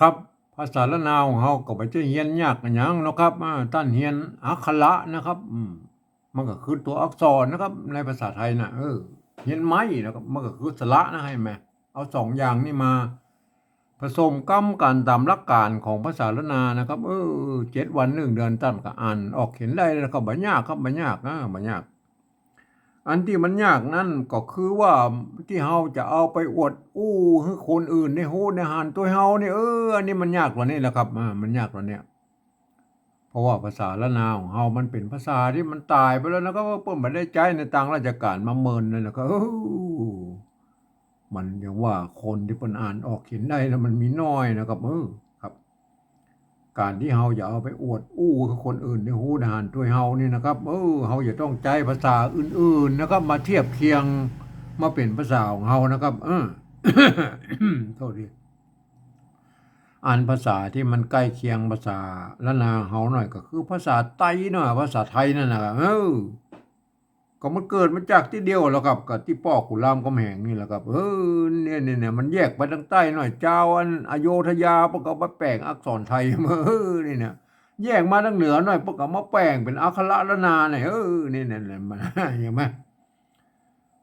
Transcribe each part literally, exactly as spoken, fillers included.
ครับ ภาษาล้านนาของเฮาก็บ่ใจ้เฮียนยากอะหยังเนาะครับ อ่า ต้านเฮียนอักขระนะครับ อืม มันก็คือตั๋วอักษรนะครับ ในภาษาไทยน่ะ เออ เฮียนไม้นะครับ มันก็คือสระนะ หันก่อ เอาสองอย่างนี้มาผสมกำกั๋นต๋ามหลักก๋านของภาษาล้านนานะครับ เออ เจ็ดวันหนึ่งเดือนต้านก็อ่านออกเขียนได้แล้วครับ บ่ยากครับ บ่ยาก อ่า บ่ยาก อันตี้มันยากนั้นก็คือว่าตี้เฮาจะเอาไปอวดอู้หื้อคนอื่นได้ฮู้ได้หันตวยเฮานี่ เออ อันนี้มันยากกว่านี้แหละครับ อ่า มันยากกว่านี้ เพราะว่าภาษาล้านนาของเฮามันเป๋นภาษาตี้มันต๋ายไปแล้วนะครับ เปิ้นบ่ได้ใจ๊ในตางราชก๋านมาเมินเลยนะครับ เออ มันยังว่าคนตี้เปิ้นอ่านออกเขียนได้แล้วมันมีน้อยนะครับ เออ ครับ ก๋านตี้เฮาจะเอาไปอวดอู้หื้อคนอื่นได้ฮู้ได้หันตวยเฮานี่นะครับ เออ เฮาจะต้องใจ๊ภาษาอื่นๆ นะครับ มาเทียบเคียง มาเป๋นภาษาของเฮานะครับ เออ โทษที อันภาษาตี้มันใก้เคียงภาษาล้านนาเฮาหน่อยก็คือภาษาไตเนาะ ภาษาไทยนั่นน่ะ เออ ก็มันเกิดมาจากตี้เดียวแล้วครับ กับตี้ป้อขุนรามคำแหงนี่แหละครับ เออ เนี่ย เนี่ย เนี่ย มันแยกไปตางใต้หน่อย จาวอันอโยธยาเปิ้นก็มาแป๋งอักษรไทยมา เออ นี่นะ แยกมาตางเหนือหน่อยเปิ้นก็มาแป๋งเป๋นอักขระล้านนาเนี่ย เออ นี่ เนี่ย เนี่ย มัน หันก่อ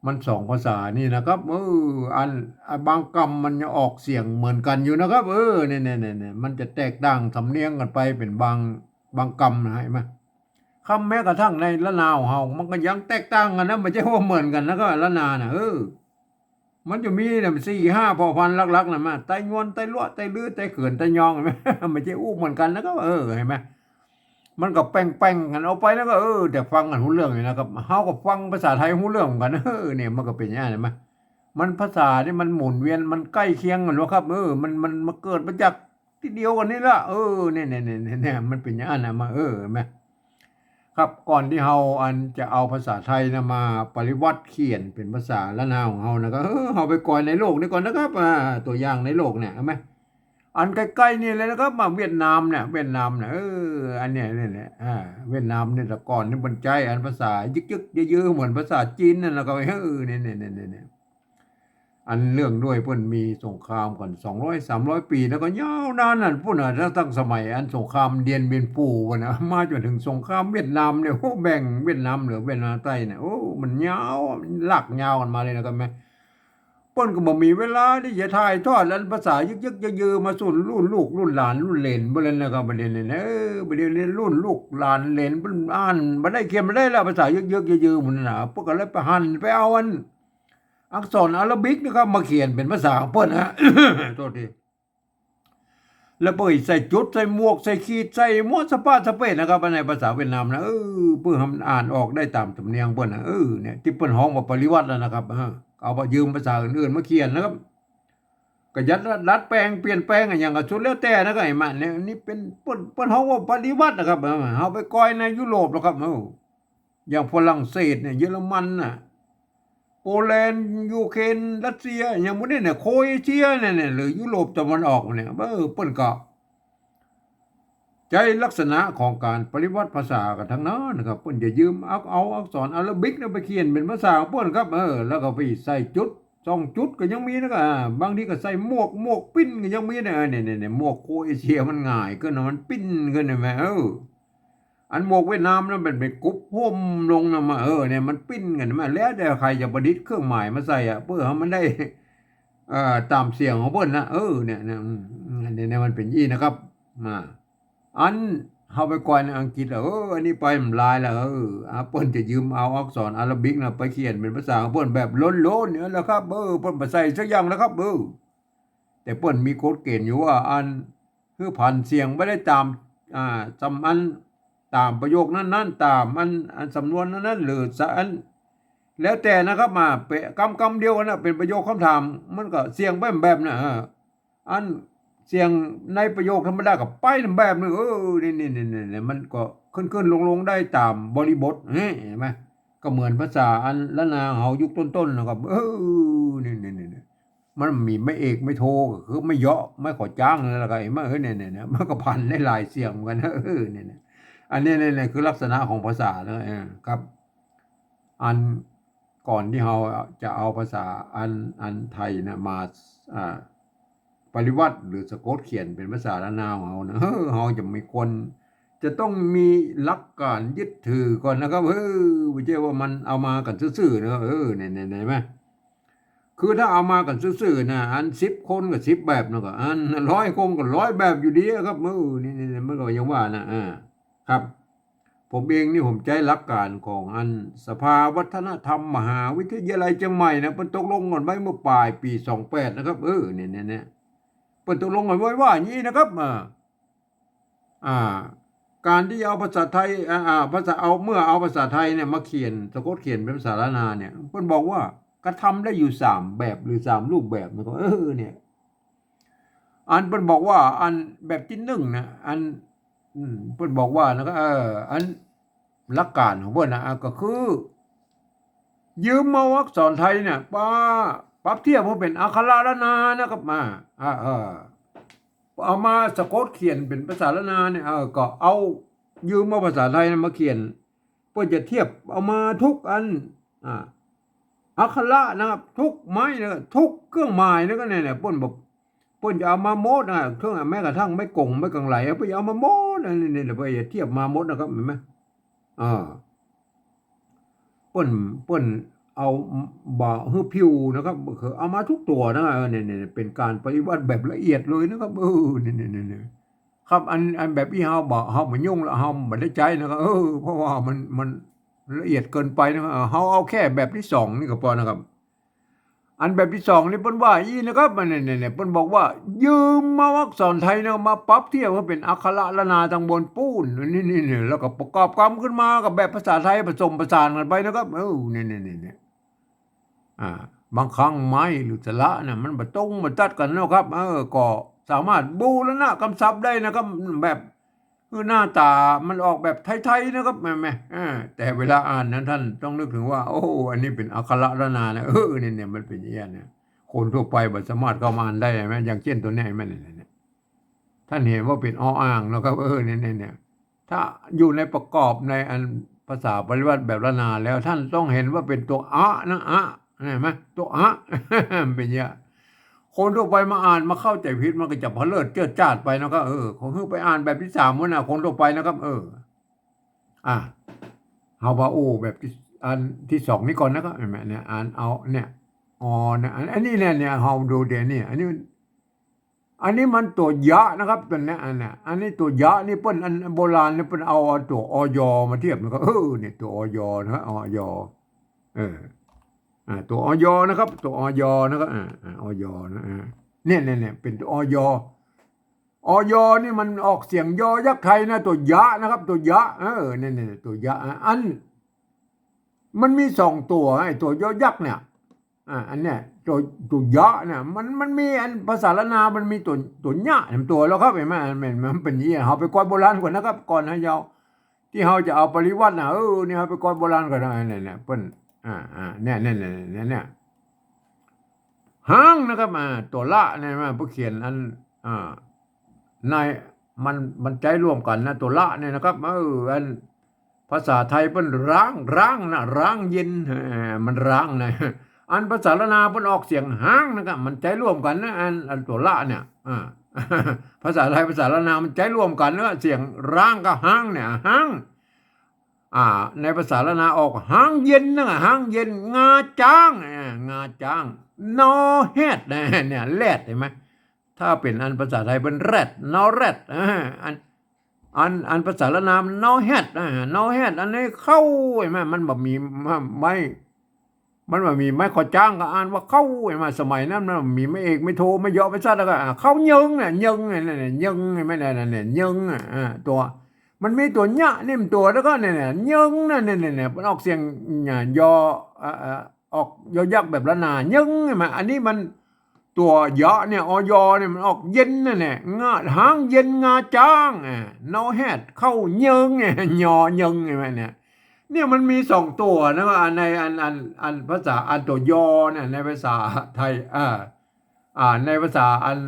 มันสองภาษานี่นะครับ เออ อัน อันบางกำมันยังออกเสียงเหมือนกั๋นอยู่นะครับ เออ เนี่ย เนี่ย เนี่ย เนี่ย มันจะแตกต่างสำเนียงกั๋นไปเป๋นบาง บางกำนะ หันก่อ คำแม้กระทั่งในล้านนาของเฮา มันก็ยังแตกต่างกั๋นนะ บ่ใจ้ว่าเหมือนกั๋นนะครับ ล้านนาน่ะ เออ มันจะมีเนี่ย สี่ห้าผ่อพันธุ์หลักๆ น่ะมา ไตยวน ไตลัว ไตลื้อ ไตเขิน ไตยอง หันก่อ บ่ใจ้อู้เหมือนกั๋นนะครับ เออ หันก่อ มันก็แป๋งๆ กั๋นออกไปแล้วก็ เออ แต่ฟังกั๋นฮู้เรื่องอยู่นะครับ เฮาก็ฟังภาษาไทยฮู้เรื่องเหมือนกั๋น เออ เนี่ย มันก็เป๋นอย่างนั้น หันก่อ มันภาษานี่มันหมุนเวียน มันใก้เคียงกั๋นแล้วครับ เออ มัน มัน มันเกิดมาจากตี้เดียวกั๋นนี่ละ เออ เนี่ย เนี่ย เนี่ย เนี่ย มันเป๋นอย่างนั้นน่ะมา เออ หันก่อ ครับ ก่อนตี้เฮาอันจะเอาภาษาไทยน่ะมาปริวรรตเขียนเป๋นภาษาล้านนาของเฮานะ ก็ เออ เฮาไปกอยในโลกนี้ก่อนนะครับ อ่า ตั๋วอย่างในโลกเนี่ย หันก่อ อันใก้ๆ นี่เลยนะครับ มาเวียดนามเนี่ย เวียดนามเนี่ย เออ อันเนี้ย เนี่ย เนี่ย อ่า เวียดนามเนี่ย แต่ก่อนนี่เปิ้นใจ๊อันภาษายึกๆ ยื้อๆ เหมือนภาษาจีนนั่นแหละครับ เออ เนี่ย เนี่ย เนี่ย เนี่ย เนี่ย อันเรื่องด้วยเปิ้นมีสงครามกั๋น สองร้อยสามร้อย ปี๋ แล้วก็ยาวนานนั่นปู๊นน่ะ ตั้ง ตั้งสมัยอันสงครามเตียนเบียนฟู่ปู๊นน่ะ มาจ๋นเถิงสงครามเวียดนามเนี่ย โอ้ แบ่งเวียดนามเหนือเวียดนามใต้เนี่ย โอ้ มันยาว มันลากยาวกั๋นมาเลยนะครับแม่ เปิ้นก็บ่มีเวลาตี้จะถ่ายทอดอันภาษายึกๆ ยื้อๆ มาสู่รุ่นลูกรุ่นหลานรุ่นเหลนปู๊นแล้วนะครับ บ่าเดี่ยวนี้นะ เออ บ่าเดี่ยวนี้รุ่นลูกหลานเหลนเปิ้นอ่านบ่ได้เขียนบ่ได้แล้ว ภาษายึกๆ ยื้อๆ หมู่นั้นน่ะ เปิ้นก็เลยไปหันไปเอาอัน อักษรอาราบิกนะครับ มาเขียนเป๋นภาษาของเปิ้นนะ โทษที แล้วเปิ้นใส่จุด ใส่หมวก ใส่ขีด ใส่หมวกสะปาดสะเปดนะครับ อันในภาษาเวียดนามนะ เออ เปิ้นหันอ่านออกได้ต๋ามสำเนียงเปิ้นนะ เออ เนี่ย ตี้เปิ้นฮ้องว่าปริวรรตนั่นนะครับ เออ เอาไปยืมภาษาอื่นๆ มาเขียนนะครับ ก็ยัดดัดแป๋งเปลี่ยนแป๋งอะหยังก็สุดแล้วแต่นะครับ ไอ้มันเนี่ย นี่เป๋น เปิ้น เปิ้นฮ้องว่าปริวรรตนะครับ เออ เฮาไปกอยในยุโรปแล้วครับ เออ อย่างฝรั่งเศสเนี่ย เยอรมันน่ะ โปแลนด์ ยูเครน รัสเซีย อย่างหมู่นี้เนี่ย โครเอเชียเนี่ย เนี่ย หรือยุโรปตะวันออกเนี่ย เออ เปิ้นก็ใจ๊ลักษณะของก๋านปริวรรตภาษากั๋นตังนั้นนะครับ เปิ้นจะยืมเอา เอาอักษรอาราบิกเนี่ยไปเขียนเป๋นภาษาของเปิ้นครับ เออ แล้วก็ไปใส่จุด สองจุดก็ยังมีนะ ก็ อ่า บางทีก็ใส่หมวก หมวกปิ้นก็ยังมีนะ เออ เนี่ย เนี่ย เนี่ย หมวกโครเอเชียมันง่ายขึ้นนะ มันปิ้นขึ้น หันก่อ เออ อันหมวกเวียดนามนั้นเป๋น เป๋นกุบฮ่มลงนะมา เออ เนี่ย มันปิ้นกั๋นมา แล้วแต่ใผจะประดิษฐ์เครื่องหมายมาใส่อะ เปื้อหื้อมันได้ เอ่อ ต๋ามเสียงของเปิ้นนะ เออ เนี่ย เนี่ย อืม อืม อันนี้เนี่ยมันเป๋นอี้นะครับ มา อันเฮาไปกอยในอังกฤษอะ เออ อันนี้ไปมันลายละ เออ อ่า เปิ้นจะยืมเอาอักษรอาราบิกนะ ไปเขียนเป๋นภาษาของเปิ้นแบบล้นๆ เนี่ยแหละครับ เออ เปิ้นบ่ใส่สักอย่างนะครับ เออ แต่เปิ้นมีกฎเกณฑ์อยู่ว่า อัน คือผันเสียงบ่ได้ต๋าม อ่า สำ อัน ต๋ามประโยคนั้นๆ ต๋ามอัน อันสำนวนนั้นๆ หรือสะ อัน แล้วแต่นะครับ มา เป๋นกำ กำเดียวกั๋นนะ เป๋นประโยคคำถาม มันก็เสียงไปแบบนั้น เออ อันเสียงในประโยคธรรมดาก็ไปแบบนึ่ง เออ นี่ๆๆๆ มันก็ขึ้นๆ ลงๆ ได้ต๋ามบริบท นี่ หันก่อ ก็เหมือนภาษาอันล้านนาเฮายุคต้นๆ นะครับ เออ นี่ๆๆๆ มันมีไม้เอกไม้โท ก็คือไม้เหยาะ ไม้ขอจ๊างนั่นแหละครับ หันก่อ เออ เนี่ยๆๆ มันก็ผันได้หลายเสียงเหมือนกั๋น เออ เนี่ยๆ อันนี้เนี่ยๆ คือลักษณะของภาษานะ เออ ครับ อันก่อนตี้เฮาจะเอาภาษาอัน อันไทยนะมา อ่า ปริวรรตหรือสะกดเขียนเป๋นภาษาล้านนาของเฮานะ เออ เฮาจะมีควร จะต้องมีหลักการยึดถือก่อนนะครับ เออ บ่ใจ้ว่ามันเอามากั๋นซื่อๆ นะครับ เออ เนี่ย เนี่ย เนี่ย เห็นไหม คือถ้าเอามากั๋นซื่อๆ นะ อันสิบคนก็สิบแบบนะ ก็อันร้อยคนก็ร้อยแบบอยู่ดีอะครับ เออ นี่ นี่ นี่ มันก็ยังว่านะ อ่า ครับ ผมเองนี่ผมใจ๊หลักการของอันสภาวัฒนธรรมมหาวิทยาลัยเจียงใหม่นะ เปิ้นตกลงกั๋นไว้เมื่อป๋ายปี๋สองแปดนะครับ เออ เนี่ย เนี่ย เนี่ย เปิ้นตกลงกั๋นไว้ว่าอย่างนี้นะครับ อ่า อ่า การตี้จะเอาภาษาไทย อ่า อ่า ภาษา เอา เมื่อเอาภาษาไทยเนี่ยมาเขียน สะกดเขียนเป๋นภาษาล้านนาเนี่ย เปิ้นบอกว่ากระทำได้อยู่สามแบบหรือสามรูปแบบนะ ก็ เออ เนี่ย อันเปิ้นบอกว่าอันแบบตี้นึ่งนะ อัน อืม เปิ้นบอกว่านะ ก็ เออ อันหลักการของเปิ้นนะ อ่ะ ก็คือ ยืมเอาอักษรไทยเนี่ย มาปรับเทียบหื้อเป๋นอักขระล้านนานะครับ มา อ่า เออ เอามาสะกดเขียนเป๋นภาษาล้านนาเนี่ย เออ ก็เอา ยืมเอาภาษาไทยเนี่ยมาเขียน เปิ้นจะเทียบเอามาทุกอัน อ่า อักขระนะครับ ทุกไม้นะครับ ทุกเครื่องหมายนะครับ เนี่ย เนี่ย เปิ้นบอก เปิ้นจะเอามาหมดนะ เครื่อง แม้กระทั่งไม้กง ไม้กังไหล เปิ้นจะเอามาหมดนะ นี่ นี่ เปิ้นจะเทียบมาหมดนะครับ หันก่อ เปิ้น เปิ้นเอาบ่หื้อผิวนะครับ คือเอามาทุกตั๋วนะ เออ เนี่ย เนี่ย เป๋นก๋านปริวรรตแบบละเอียดเลยนะครับ เออ เนี่ย เนี่ย เนี่ย เนี่ย ครับ อัน อันแบบอี้เฮาบ่ เฮาบ่ยุ่งแล้ว เฮาบ่ได้ใจ๊นะครับ เออ เพราะว่ามัน มันละเอียดเกินไปนะครับ เออ เฮาเอาแค่แบบตี้สองนี่ก็ปอนะครับ อันแบบตี้สองนี่เปิ้นว่าอี้นะครับ อันนี้ เนี่ย เนี่ย เปิ้นบอกว่า ยืมเอาอักษรไทยนะ มาปรับเทียบหื้อเป๋นอักขระล้านนาตังบนปู้น นี่ นี่ นี่ แล้วก็ประกอบกำขึ้นมากับแบบภาษาไทยผสมผสานกั๋นไปนะครับ เออ เนี่ย เนี่ย เนี่ย เนี่ย อ่า บางครั้งไม้หรือสระเนี่ย มันบ่ตรงบ่ตัดกั๋นนะครับ เออ ก็สามารถบูรณะกำศัพท์ได้นะครับ แบบ คือหน้าต๋ามันออกแบบไทยๆ นะครับ แหม แหม เออ แต่เวลาอ่านนั้นต้านต้องนึกเถิงว่า โอ้ อันนี้เป๋นอักขระล้านนานะ เออ เนี่ย เนี่ย มันเป๋นอย่างเงี้ยนะ คนทั่วไปบ่สามารถเข้ามาอ่านได้ หันก่อ อย่างเจ้นตั๋วเนี้ย หันก่อ เนี่ย เนี่ย เนี่ย ต้านหันว่าเป๋นออ่างนะครับ เออ เนี่ย เนี่ย เนี่ย ถ้าอยู่ในประกอบในอันภาษาปริวรรตแบบล้านนาแล้ว ต้านต้องหันว่าเป๋นตั๋วอะนะ อะ หันก่อ ตั๋วอะ เป๋นอย่างเงี้ย คนทั่วไปมาอ่านมาเข้าใจ๋ผิด มันก็จะเผลิดเจิดจ้าดไปนะครับ เออ ขอหื้อไปอ่านแบบตี้สามหั้นนะ คนทั่วไปนะครับ เออ อ่ะ เฮาว่า โอ้ แบบตี้ อันตี้สองนี่ก่อนนะครับ หันก่อ เนี่ย อ่านเอา เนี่ย ออ เนี่ย อัน อันนี้เนี่ย เนี่ย เฮาดูเดี๋ยวนี้ อันนี้มัน อันนี้มันตั๋วยะนะครับ ตั๋วเนี้ย อันเนี้ย อันนี้ตั๋วยะนี่เปิ้น อันโบราณนี่เปิ้นเอา เอาตั๋ว อย. มาเทียบนะครับ เออ เนี่ย ตั๋ว อย. นะครับ อย. เออ อ่า ตั๋ว อย. นะครับ ตั๋ว อย. นะครับ อ่า อ่า อย. นะ อ่า เนี่ย เนี่ย เนี่ย เป๋นตั๋ว อย. อย. นี่มันออกเสียงยอยักษ์ไทยนะ ตั๋วยะนะครับ ตั๋วยะ เออ เนี่ย เนี่ย ตั๋วยะ อ่ะ อัน มันมีสองตั๋ว ไอ้ตั๋วยอยักษ์เนี่ย อ่า อันเนี้ย ตั๋ว ตั๋วยะเนี่ย มัน มันมีอันภาษาล้านนา มันมีตั๋ว ตั๋วเนี้ย ตั๋วแล้วครับ หันก่อ มัน มันเป๋นอย่างเงี้ย เฮาไปกอดโบราณก่อนนะครับ ก่อนเฮาจะเอา ตี้เฮาจะเอาปริวรรตนะ เออ นี่เฮาไปกอดโบราณก่อนนะ เนี่ย เนี่ย เปิ้น อ่า อ่า เนี่ย เนี่ย เนี่ย เนี่ย เนี่ย ฮ้างนะครับ อ่า ตั๋วละเนี่ย มา เปิ้นเขียนอัน อ่า ใน มัน มันใจ๊ร่วมกั๋นนะ ตั๋วละเนี่ยนะครับ เออ อันภาษาไทยเปิ้นฮ้าง ฮ้างนะ ฮ้างเย็น เออ มันฮ้างนะ อันภาษาล้านนาเปิ้นออกเสียงฮ้างนะครับ มันใจ๊ร่วมกั๋นนะ อัน อันตั๋วละเนี่ย อ่า ภาษาไทย ภาษาล้านนามันใจ๊ร่วมกั๋นนะ เสียงฮ้างกับฮ้างเนี่ย ฮ้าง อ่า ในภาษาล้านนาออกฮ้างเย็นนะ ฮ้างเย็น งาจ๊าง อ่า งาจ๊าง นอแฮดนะ เนี่ย แฮด หันก่อ ถ้าเป๋นอันภาษาไทยเปิ้นแฮด นอแฮด อ่า อัน อัน อันภาษาล้านนามันนอแฮด อ่า นอแฮด อันนี้เข้า หันก่อ มันบ่มี ไม้ มันบ่มีไม้คอจ๊างก็อ่านว่าเข้า หันก่อ สมัยนั้นมันบ่มีไม้เอก ไม้โท ไม้เยาะ ไม้สั้น แล้วก็ อ่า เข้าเยิงเนี่ย เยิงเนี่ย เนี่ย เยิง หันก่อ เนี่ย เนี่ย เยิง อ่ะ อ่า ตั๋ว มันมีตั๋วเนี้ย นี่มันตั๋ว แล้วก็เนี่ย เนี่ย เยิงเนี่ย เนี่ย เนี่ย เนี่ย มันออกเสียง เนี่ย ยอ อ่า อ่า ออกยอยักษ์แบบล้านนา เยิง หันก่อ อันนี้มันตั๋วยะเนี่ย อย. เนี่ย มันออกเย็นนั่นแหละ งา ฮ้างเย็น งาจ๊าง อ่า นอแฮด เข้าเยิง เนี่ย ยอเยิง หันก่อ เนี่ย เนี่ยมันมีสองตั๋วนะ อันใน อัน อัน อันภาษา อันตั๋วยอเนี่ย ในภาษาไทย อ่า อ่า ในภาษาอัน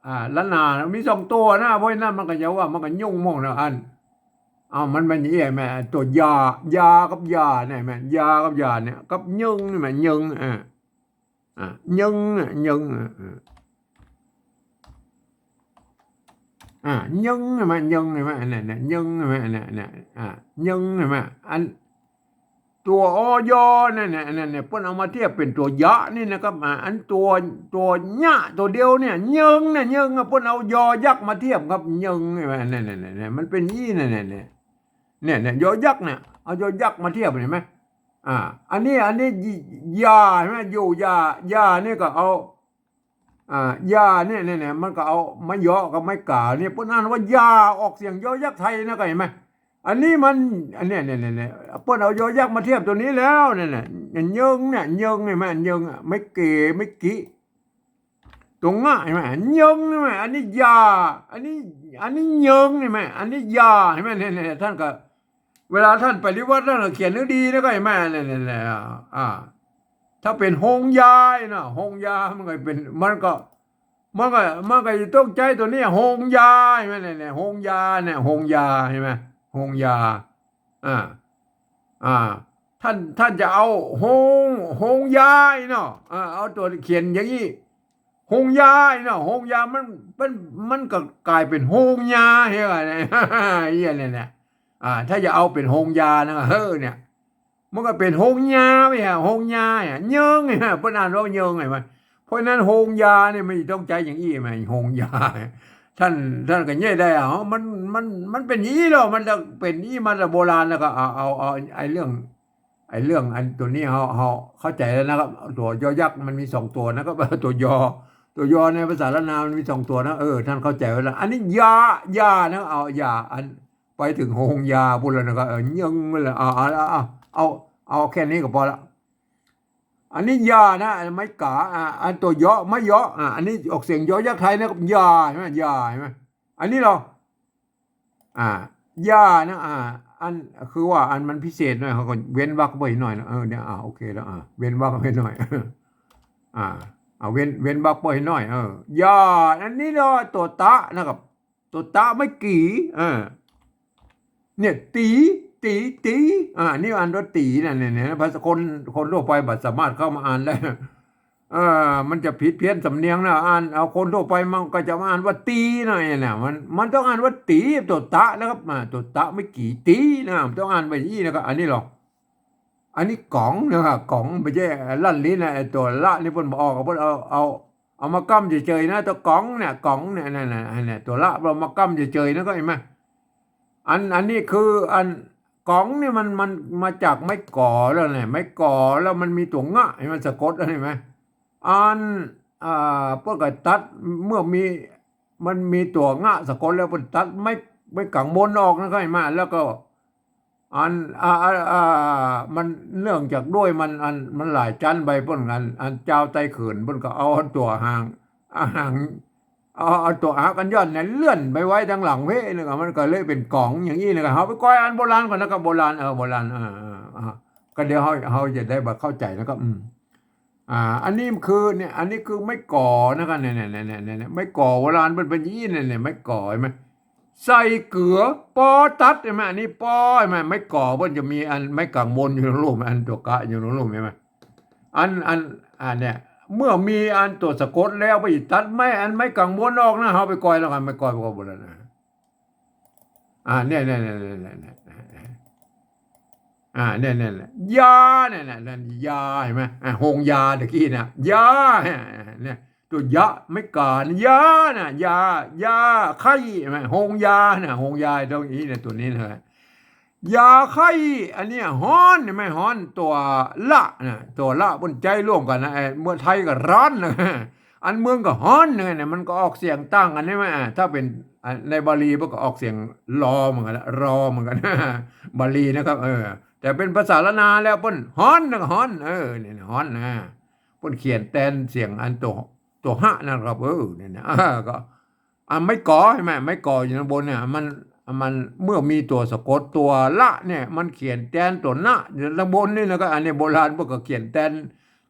อ่า ล้านนา มีสองตั๋วนะ เพราะฉะนั้นมันก็จะว่า มันก็ยุ่งหมดนะ อัน อ้าว มัน มันอย่างเงี้ยแม่ ตั๋วยา ยากับยาเนี่ยแม่ ยากับยาเนี่ย กับเยิงนี่แม่ เยิง อ่า อ่า เยิง อ่ะ เยิง อ่ะ อ่า อ่า เยิง หันก่อ เยิง หันก่อ อันนั้นน่ะ เยิง หันก่อ อันนั้นน่ะ เนี่ย อ่า เยิง หันก่อ อัน ตั๋ว อ ยอ นั่นน่ะ อันนั้นน่ะ เปิ้นเอามาเทียบเป๋นตั๋ว ยะ นี่นะครับ อ่า อันตั๋ว ตั๋ว ยะ ตั๋วเดียวเนี่ย เยิง เนี่ย เยิง อ่ะ เปิ้นเอา ยอ ยักษ์มาเทียบครับ เยิง หันก่อ อันนั้นน่ะ เนี่ย มันเป๋นอี้ นั่นน่ะ เนี่ย เนี่ย เนี่ย ยอ ยักษ์เนี่ย เอา ยอ ยักษ์มาเทียบ หันก่อ อ่า อันนี้ อันนี้ ยา หันก่อ อยู่ ยา ยา นี่ก็เอา อ่า ยา เนี่ย เนี่ย เนี่ย มันก็เอาไม้ยอกับไม้ก๋า เนี่ย เปิ้นอ่านว่า ยา ออกเสียง ยอ ยักษ์ไทย หันก่อ หันก่อ อันนี้มัน อันเนี้ย เนี่ย เนี่ย เนี่ย เปิ้นเอา ยอ ยักษ์มาเทียบตั๋วนี้แล้ว เนี่ย เนี่ย เยิง เนี่ย เยิง หันก่อ เยิง อ่ะ ไม้เก๋ ไม้กิ ตั๋ว งะ หันก่อ เยิง หันก่อ อันนี้ ยา อันนี้ อันนี้ เยิง หันก่อ อันนี้ ยา หันก่อ เนี่ย เนี่ย เนี่ย ต้านก็ เวลาต้านไปฏิบัติ ต้านก็เขียนหื้อดีนะ หันก่อ เนี่ย เนี่ย เนี่ย อ่า ถ้าเป๋นโฮงยาเนาะ โฮงยา มันก็เป๋น มันก็ มันก็ มันก็จะต้องใจ๊ตั๋วนี้ โฮงยา หันก่อ เนี่ย เนี่ย โฮงยา เนี่ย โฮงยา หันก่อ โฮงยา อ่า อ่า ต้าน ต้านจะเอา โฮง โฮงยาเนาะ อ่า เอาตั๋วเขียนอย่างอี้ โฮงยาเนาะ โฮงยา มัน มัน มันก็ก๋ายเป๋นโฮงยา หันก่อ เนี่ย อี้ เนี่ย เนี่ย อ่า ถ้าจะเอาเป๋นโฮงยานะ เฮ้อ เนี่ย มันก็เป๋นโฮงยาไปฮะ โฮงยาอ่ะ เยิง หันก่อ เปิ้นอ่านว่า เยิง หันก่อ เพราะฉะนั้น โฮงยา เนี่ย มันจะต้องใจ๊อย่างอี้ หันก่อ โฮงยา ต้าน ต้านก็เยียะได้อ่ะ มัน มัน มันเป๋นอี้แล้ว มันจะเป๋นอี้มาแต่โบราณแล้ว ก็เอา เอา เอา ไอ้เรื่อง ไอ้เรื่องอันตั๋วนี้เฮา เฮาเข้าใจ๋แล้วนะครับ ตั๋ว ยอ ยักษ์มันมีสองตั๋วนะครับ ตั๋ว ยอ ตั๋ว ยอ ในภาษาล้านนามันมีสองตั๋วนะ เออ ต้านเข้าใจ๋ไว้แล้ว อันนี้ ยา ยา นะ เอา ยา อัน ไปเถิงโฮงยาปู้นแล้วนะครับ เออ เยิง ไปเลย เอา เอา เอา เอา เอาแค่นี้ก็ปอละ อันนี้ ยา นะ อันไม้ก๋า อ่า อันตั๋ว ยอ ไม้ยอ อ่า อันนี้ออกเสียง ยอ ยักษ์ไทย นะครับ ยา หันก่อ ยา หันก่อ อันนี้เหรอ อ่า ยา นะ อ่า อัน คือว่าอันมันพิเศษหน่อย เฮาก็เว้นวรรคไปหน่อยนะ เออ เนี่ย อ่า โอเคแล้ว อ่า เว้นวรรคไปหน่อย อ่า เอา เว้น เว้นวรรคไปหน่อย เออ ยา อันนี้เหรอ ตั๋ว ตะ นะครับ ตั๋ว ตะ ไม้กี่ เออ เนี่ย ตี๋ ตี๋ ตี๋ อ่า นี่อ่านว่า ตี๋ นะ เนี่ย เนี่ย ภาษาคน คนทั่วไปบ่สามารถเข้ามาอ่านได้ เออ มันจะผิดเพี้ยนสำเนียงนะ อ่าน เอา คนทั่วไปมันก็จะมาอ่านว่า ตี๋ นะ เนี่ย เนี่ย มัน มันต้องอ่านว่า ตี๋ ตั๋ว ตะ นะครับ อ่า ตั๋ว ตะ ไม้กี่ ตี๋ นะ มันต้องอ่านแบบอี้นะครับ อันนี้เหรอ อันนี้ ก๋อง นะครับ ก๋อง บ่ใจ้ลั่นลิ้นนะ ไอ้ตั๋ว ละ นี่เปิ้นบ่ออก เปิ้นเอา เอา เอามาก้ำเจยๆ นะ ตั๋ว ก๋อง เนี่ย ก๋อง เนี่ย นั่นน่ะ อันเนี่ย ตั๋ว ละ เปิ้นเอามาก้ำเจยๆ นะ ก็หันก่อ อัน อันนี้คืออัน ก๋อง นี่มัน มันมาจากไม้ก๋อแล้วเนี่ย ไม้ก๋อแล้วมันมีตั๋ว งะ หันก่อ สะกด หันก่อ อัน อ่า เปิ้นก็ตัด เมื่อมี มันมีตั๋ว งะ สะกดแล้วเปิ้นตัดไม้ ไม้ก๋างบนออกนะ ก็หันก่อ แล้วก็ อัน อ่า อ่า อ่า มันเนื่องจากด้วยมัน อัน มันหลายจั๊นไปเปิ้น อัน อันจาวไตเขินเปิ้นก็เอาตั๋วหาง อ่า หาง เอา เอาตั๋วหางอันย่อนเนี่ยเลื่อนไปไว้ตางหลังเพ่นนะครับ มันก็เลยเป๋นก๋องอย่างอี้นะครับ เฮาไปก้อยอ่านโบราณก่อนนะครับ โบราณ เออ โบราณ อ่า อ่า อ่า ก็เดี๋ยวเฮา เฮาจะได้บ่เข้าใจ๋นะครับ อืม อ่า อันนี้คือเนี่ย อันนี้คือไม้ก๋อนะครับ เนี่ย เนี่ย ไม้ก๋อโบราณเปิ้นเป๋นอย่างอี้เนี่ย เนี่ย ไม้ก๋อ หันก่อ ใส่เกือ ปอตัด หันก่อ อันนี้ ปอ หันก่อ ไม้ก๋อเปิ้นจะมีอันไม้ก๋างบนอยู่ตางลุ่ม อันตั๋ว กะ อยู่ตางลุ่ม หันก่อ อัน อัน อันเนี่ย เมื่อมีอันตั๋วสะกดแล้วไปตัดไม้ อันไม้ก๋างบนออกนะ เฮาไปก้อยแล้วกัน ไม้ก๋อ ไม้ก๋อโบราณนะ อ่า เนี่ย เนี่ย อ่า เนี่ย เนี่ย เนี่ย ยา เนี่ย เนี่ย เนี่ย ยา หันก่อ อ่า โฮงยาตะกี้นะ ยา เนี่ย ตั๋ว ยะ ไม้ก๋า ยา นะ ยา ยา ไข้ หันก่อ โฮงยา นะ โฮงยาตรงอี้เนี่ย ตั๋วนี้นะ ยาไข้ อันเนี้ย ฮ้อน หันก่อ ฮ้อน ตั๋ว ละ นะ ตั๋ว ละ เปิ้นใจ๊ร่วมกั๋นนะ ไอ้ เมืองไทยก็ฮ้อนนะ อันเมืองก็ฮ้อนนะ เนี่ย มันก็ออกเสียงต่างกั๋นใช่ไหม อ่า ถ้าเป๋น อ่า ในบาลีเปิ้นก็ออกเสียง ลอ เหมือนกั๋นนะ รอ เหมือนกั๋น บาลีนะครับ เออ แต่เป๋นภาษาล้านนาแล้วเปิ้นฮ้อนนะ ฮ้อน เออ เนี่ย ฮ้อนนะ เปิ้นเขียนแตนเสียงอันตั๋ว ตั๋ว หะ นะครับ เออ เนี่ยนะ อ่า ก็ อ่ะ ไม้ก๋อ หันก่อ ไม้ก๋ออยู่ตางบนเนี่ย มัน มัน เมื่อมีตั๋วสะกดตั๋ว ละ เนี่ย มันเขียนแตนตั๋ว นะ อยู่ตางบนนี่นะ ก็ อันนี้โบราณเปิ้นก็เขียนแตน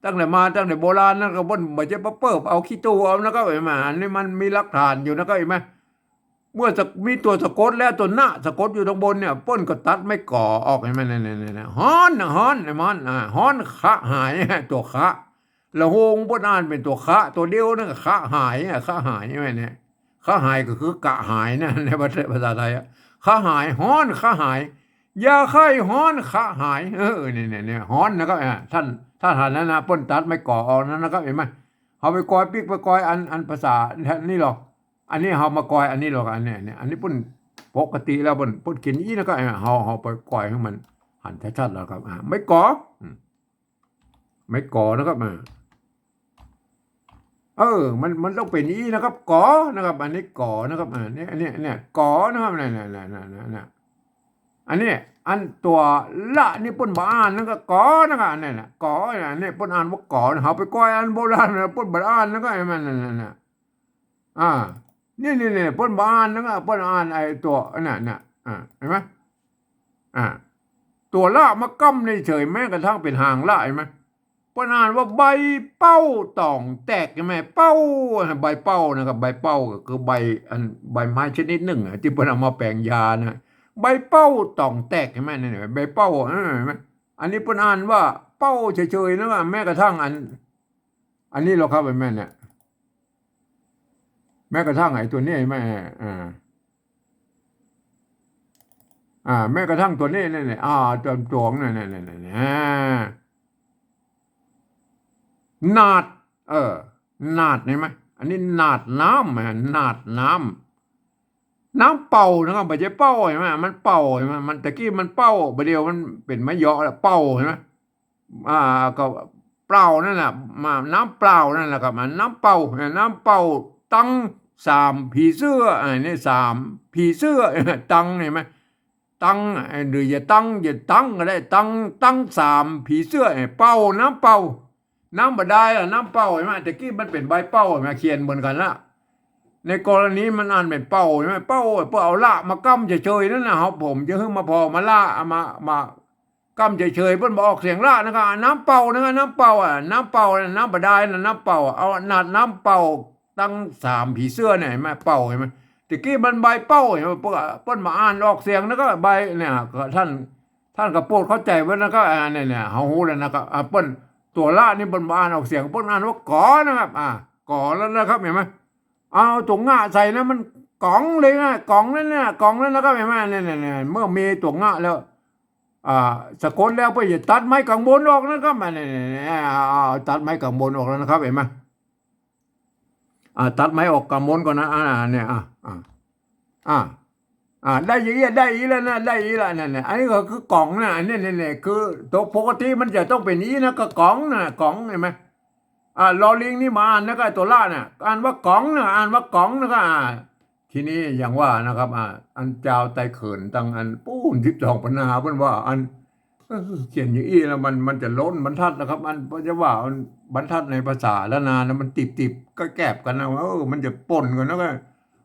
ตั้งแต่มา ตั้งแต่โบราณนะ ก็เปิ้นบ่ใจ้มาเปิ้บเอาขี้ตู้เอานะ ก็หันก่อ อันนี้มันมีหลักฐานอยู่นะ ก็หันก่อ เมื่อสะ มีตั๋วสะกดแล้ว ตั๋ว นะ สะกดอยู่ตางบนเนี่ย เปิ้นก็ตัดไม้ก๋อออก หันก่อ เนี่ย เนี่ย เนี่ย ฮ้อนนะ ฮ้อน ไอ้ฮ้อน อ่า ฮ้อน คะ หาย ตั๋ว คะ ละโฮงเปิ้นอ่านเป๋นตั๋ว คะ ตั๋วเดียวนั่นก็ คะ หาย อ่ะ คะ หาย หันก่อ เนี่ย คะหายก็คือกระหายนะ ในภาษา ภาษาไทยอะ คะหาย ฮ้อน คะหาย อย่าใค่ฮ้อน คะหาย เออ เนี่ย เนี่ย เนี่ย ฮ้อนนะครับ อ่า ต้าน ต้านหันนั้นนะ เปิ้นตัดไม้ก๋อออกนั้นนะครับ หันก่อ เฮาไปกอยปิ๊ก ไปกอยอัน อันภาษานี่หรอก อันนี้เฮามากอยอันนี้หรอก อันนี้ อันนี้ อันนี้เปิ้นปกติแล้วเปิ้น เปิ้นเขียนอี้นะครับ อ่า เฮา เฮาไปกอยหื้อมันหันชัดๆ แล้วครับ อ่า ไม้ก๋อ อืม ไม้ก๋อนะครับ อ่า เออ มัน มันต้องเป๋นอี้นะครับ ก๋อนะครับ อันนี้ก๋อนะครับ อ่า เนี่ย เนี่ย เนี่ย ก๋อนะครับ เนี่ย เนี่ย เนี่ย เนี่ย เนี่ย อันนี้ อันตั๋วละนี่เปิ้นบ่อ่านนะครับ ก๋อนะครับ เนี่ย เนี่ย ก๋อ เนี่ย เนี่ย เปิ้นอ่านว่ากอนะ เฮาไปกอยอันโบราณนะ เปิ้นบ่อ่านนะครับ ไอ้มันนั่นน่ะ อ่า นี่ นี่ นี่ เปิ้นบ่อ่านนะครับ เปิ้นอ่านไอ้ตั๋วนั่นน่ะ อ่า หันก่อ อ่า ตั๋วละมาก้ำเฉย แม้กระทั่งเป๋นหางละ หันก่อ เปิ้นอ่านว่าใบเป้าต่องแตก หันก่อ เป้า ใบเป้านะครับ ใบเป้าก็คือใบ อัน ใบไม้ชนิดนึ่งอะ ตี้เปิ้นเอามาแป๋งยานะ ใบเป้าต่องแตก หันก่อ เนี่ย ใบเป้า เออ หันก่อ อันนี้เปิ้นอ่านว่าเป้าเฉยๆ นะครับ แม้กระทั่งอัน อันนี้หรอกครับ ไอ้แม่เนี่ย แม้กระทั่งไอ้ตั๋วนี้ หันก่อ อ่า อ่า แม้กระทั่งตั๋วนี้ เนี่ย เนี่ย อ่า ตั๋ว ตั๋วเนี่ย เนี่ย เนี่ย เนี่ย อ่า หนาด เออ หนาด หันก่อ อันนี้หนาดน้ำ อ่า หนาดน้ำ น้ำเป่านะครับ บ่ใจ้เป้า หันก่อ มันเป่า หันก่อ มันตะกี้มันเป้า บ่าเดี่ยวมันเป๋นไม้เหยาะแล้ว เป่า หันก่อ อ่า ก็เปล่านั่นแหละ มา น้ำเปล่านั่นแหละครับ อ่า น้ำเป่า น้ำเป่าตังสามผีเสื้อ อ่า นี่สามผีเสื้อ ตัง หันก่อ ตัง หรือจะตัง จะตังก็ได้ ตัง ตังสามผีเสื้อ เป่า น้ำเป่า น้ำบ่ดายอะ น้ำเป่า หันก่อ ตะกี้มันเป๋นใบเป้า หันก่อ เขียนเหมือนกั๋นละ ในกรณีมันอ่านเป๋นเป่า หันก่อ เป้า เปิ้นเอาละมาก้ำเฉยๆ นั่นน่ะ เฮา ผมจะหื้อมาผ่อมาละ เอามา มา ก้ำเฉยๆ เปิ้นบ่ออกเสียงละนะครับ น้ำเป่านะครับ น้ำเป่าอะ น้ำเป่า น้ำบ่ดายนะ น้ำเป่า เอาหนาดน้ำเป่าตังสามผีเสื้อเนี่ย หันก่อ เป่า หันก่อ ตะกี้มันใบเป้า หันก่อ เปิ้น เปิ้นบ่อ่านออกเสียงนะครับ ใบเนี่ย ก็ต้าน ต้านก็โปรดเข้าใจ๋ไว้นะครับ อ่า เนี่ย เนี่ย เฮาฮู้แล้วนะครับ อ่า เปิ้น ตั๋วละนี่เปิ้นบ่อ่านออกเสียง เปิ้นอ่านว่ากอนะครับ อ่า กอแล้วนะครับ หันก่อ เอาตั๋วงะใส่นะ มันก๋องเลยนะ ก๋องนั่นน่ะ ก๋องนั่นนะครับ หันก่อ เนี่ย เนี่ย เนี่ย เมื่อมีตั๋วงะแล้ว อ่า สะกดแล้วเปิ้นจะตัดไม้ก๋างบนออกนะครับ อันนี้ เนี่ย เนี่ย เอา เอา ตัดไม้ก๋างบนออกแล้วนะครับ หันก่อ อ่า ตัดไม้ออกก๋างบนก่อนนะ อ่า เนี่ย อ่า อ่า อ่า อ่า ได้อีก ได้อีกแล้วนะ ได้อีกแล้ว นั่นน่ะ อันนี้ก็คือก๋องนะ อันนี้ เนี่ย เนี่ย คือตั๋วปกติมันจะต้องเป๋นอี้นะ ก็ก๋องนะ ก๋อง หันก่อ อ่า ลอลิงนี่มาอ่านนะ ก็ตั๋วละน่ะ อ่านว่าก๋องนะ อ่านว่าก๋องนะ ก็ อ่า ทีนี้อย่างว่านะครับ อ่า อันจาวไตเขินตังอันปู๊นสิบสองปันนา เปิ้นว่าอัน เออ เขียนอย่างอี้แล้วมัน มันจะล้นบรรทัดนะครับ อัน บ่จะว่ามันบรรทัดในภาษาล้านนานะ มันติบๆ ก็แกบกั๋นนะ เออ มันจะป่นกั๋นนะ ก็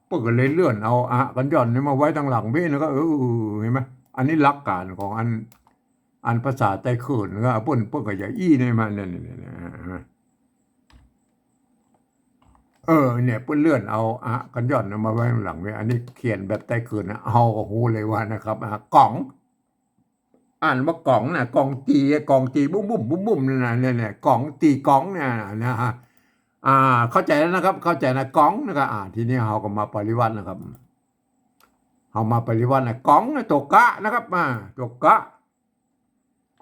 เปิ้นก็เลยเลื่อนเอาอะกั๋นหย่อนนี่มาไว้ตังหลังพี้นะ ก็ เออ หันก่อ อันนี้หลักก๋านของอัน อันภาษาไตเขินก็ เปิ้น เปิ้นก็จะอี้นี่มา เนี่ย เนี่ย เนี่ย เออ เนี่ย เปิ้นเลื่อนเอาอะกั๋นหย่อนมาไว้ตังหลังพี้ อันนี้เขียนแบบไตเขินนะ เฮาก็ฮู้เลยว่านะครับ อ่ะ ก๋อง อ่านว่าก๋องนะ ก๋องตี๋ ก๋องตี๋บุ้มบุ้มบุ้มบุ้มนั่นน่ะ เนี่ย เนี่ย ก๋องตี๋ก๋องเนี่ยนะฮะ อ่า เข้าใจ๋แล้วนะครับ เข้าใจ๋นะ ก๋องนะครับ อ่า ทีนี้เฮาก็มาปริวรรตนะครับ เฮามาปริวรรตนะ ก๋องนะ ตั๋วกะนะครับ อ่า ตั๋วกะ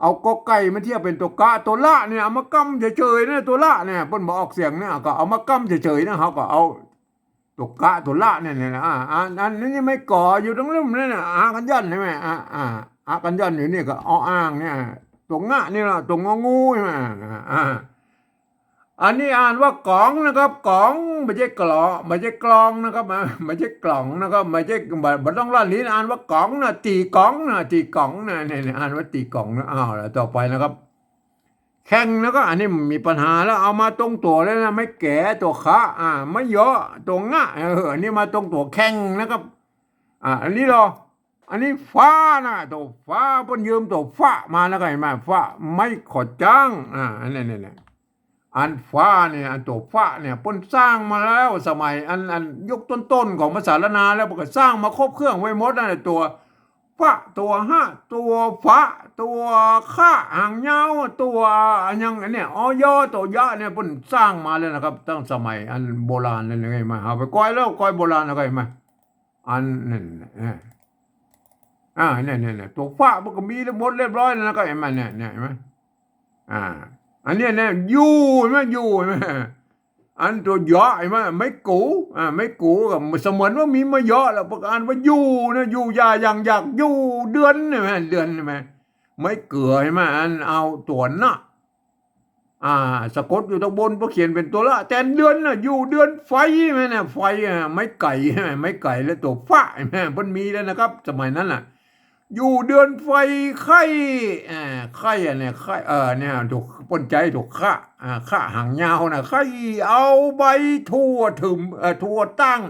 เอากอไก่มาเทียบเป๋นตั๋วกะ ตั๋วละเนี่ย เอามาก้ำเฉยๆ นะ ตั๋วละเนี่ย เปิ้นบ่ออกเสียงเนี่ย ก็เอามาก้ำเฉยๆ นะ เฮาก็เอาตั๋วกะ ตั๋วละเนี่ย เนี่ยนะ อ่า อ่า อันนี้ไม้ก๋ออยู่ตังลุ่มนั่นน่ะ อะกั๋นหย่อนใช่ไหม อ่า อ่า อะกั๋นหย่อนอยู่นี่ก็ ออ่างเนี่ย ตั๋วงะนี่ละ ตั๋วงองูใช่ไหม อ่า อ่า อันนี้อ่านว่าก๋องนะครับ ก๋อง บ่ใจ้กลอ บ่ใจ้กลองนะครับ อ่า บ่ใจ้ก๋องนะครับ บ่ใจ้ บ่ บ่ต้องลั่นลิ้น อ่านว่าก๋องนะ ตี๋ก๋องนะ ตี๋ก๋องนะ เนี่ย เนี่ย อ่านว่าตี๋ก๋องนะ อ้าว แล้วต่อไปนะครับ แข่งนะครับ อันนี้มีปัญหาแล้ว เอามาตรงตั๋วเลยนะ ไม้แก๋ ตั๋วคะ อ่า ไม้เหยาะ ตั๋วงะ เออ อันนี้มาตรงตั๋วแข่งนะครับ อ่า อันนี้เหรอ อันนี้ฟ้านะ ตั๋วฟ้า เปิ้นยืมตั๋วฟ้ามานะครับ หันก่อ ฟ้า ไม้ขอจ้าง อ่า อันนี้ เนี่ย เนี่ย อันฟ้าเนี่ย อันตั๋วฟ้าเนี่ย เปิ้นสร้างมาแล้ว สมัยอัน อันยุคต้นๆ ของภาษาล้านนาแล้ว เปิ้นก็สร้างมาครบเครื่องไว้หมดนั่นแหละ ตั๋ว ปะ ตั๋วหะ ตั๋วฝะ ตั๋วขะหางยาว ตั๋วอะหยังอันเนี้ย อ ยอ ตั๋วยะเนี่ย เปิ้นสร้างมาแล้วนะครับ ตั้งสมัยอันโบราณเลยนะ หันก่อ เฮาไปก้อยแล้ว ก้อยโบราณแล้วก็หันก่อ อันนั้นน่ะ เออ อ่า เนี่ย เนี่ย เนี่ย ตั๋วฝะมันก็มีหมดเรียบร้อยแล้วนะครับ หันก่อ เนี่ย เนี่ย หันก่อ อ่า อันเนี้ยเนี่ย อยู่ หันก่อ อยู่ หันก่อ อันตั๋วยะ หันก่อ ไม้กู อ่า ไม้กูก็เสมือนว่ามีไม้ยอแล้ว เปิ้นก็อ่านว่าอยู่นะ อยู่อย่าอย่างอยาก อยู่เดือน หันก่อ เดือน หันก่อ ไม้เกือ หันก่อ อันเอาตั๋วนะ อ่า สะกดอยู่ตางบน พอเขียนเป๋นตั๋วละแตนเดือนน่ะ อยู่เดือนไฟ หันก่อ เนี่ย ไฟ อ่ะ ไม้ไก่ หันก่อ ไม้ไก่ และตั๋วฝะ หันก่อ เปิ้นมีแล้วนะครับ สมัยนั้นน่ะ อยู่เดือนไฟไข้ อ่า ไข้อะเนี่ย ไข้ เออ เนี่ย ตั๋ว เปิ้นใจ๊ตั๋วขะ อ่า ขะหางยาวน่ะ ไข้เอาใบถั่วถึม เอ่อ ถั่วตั้ง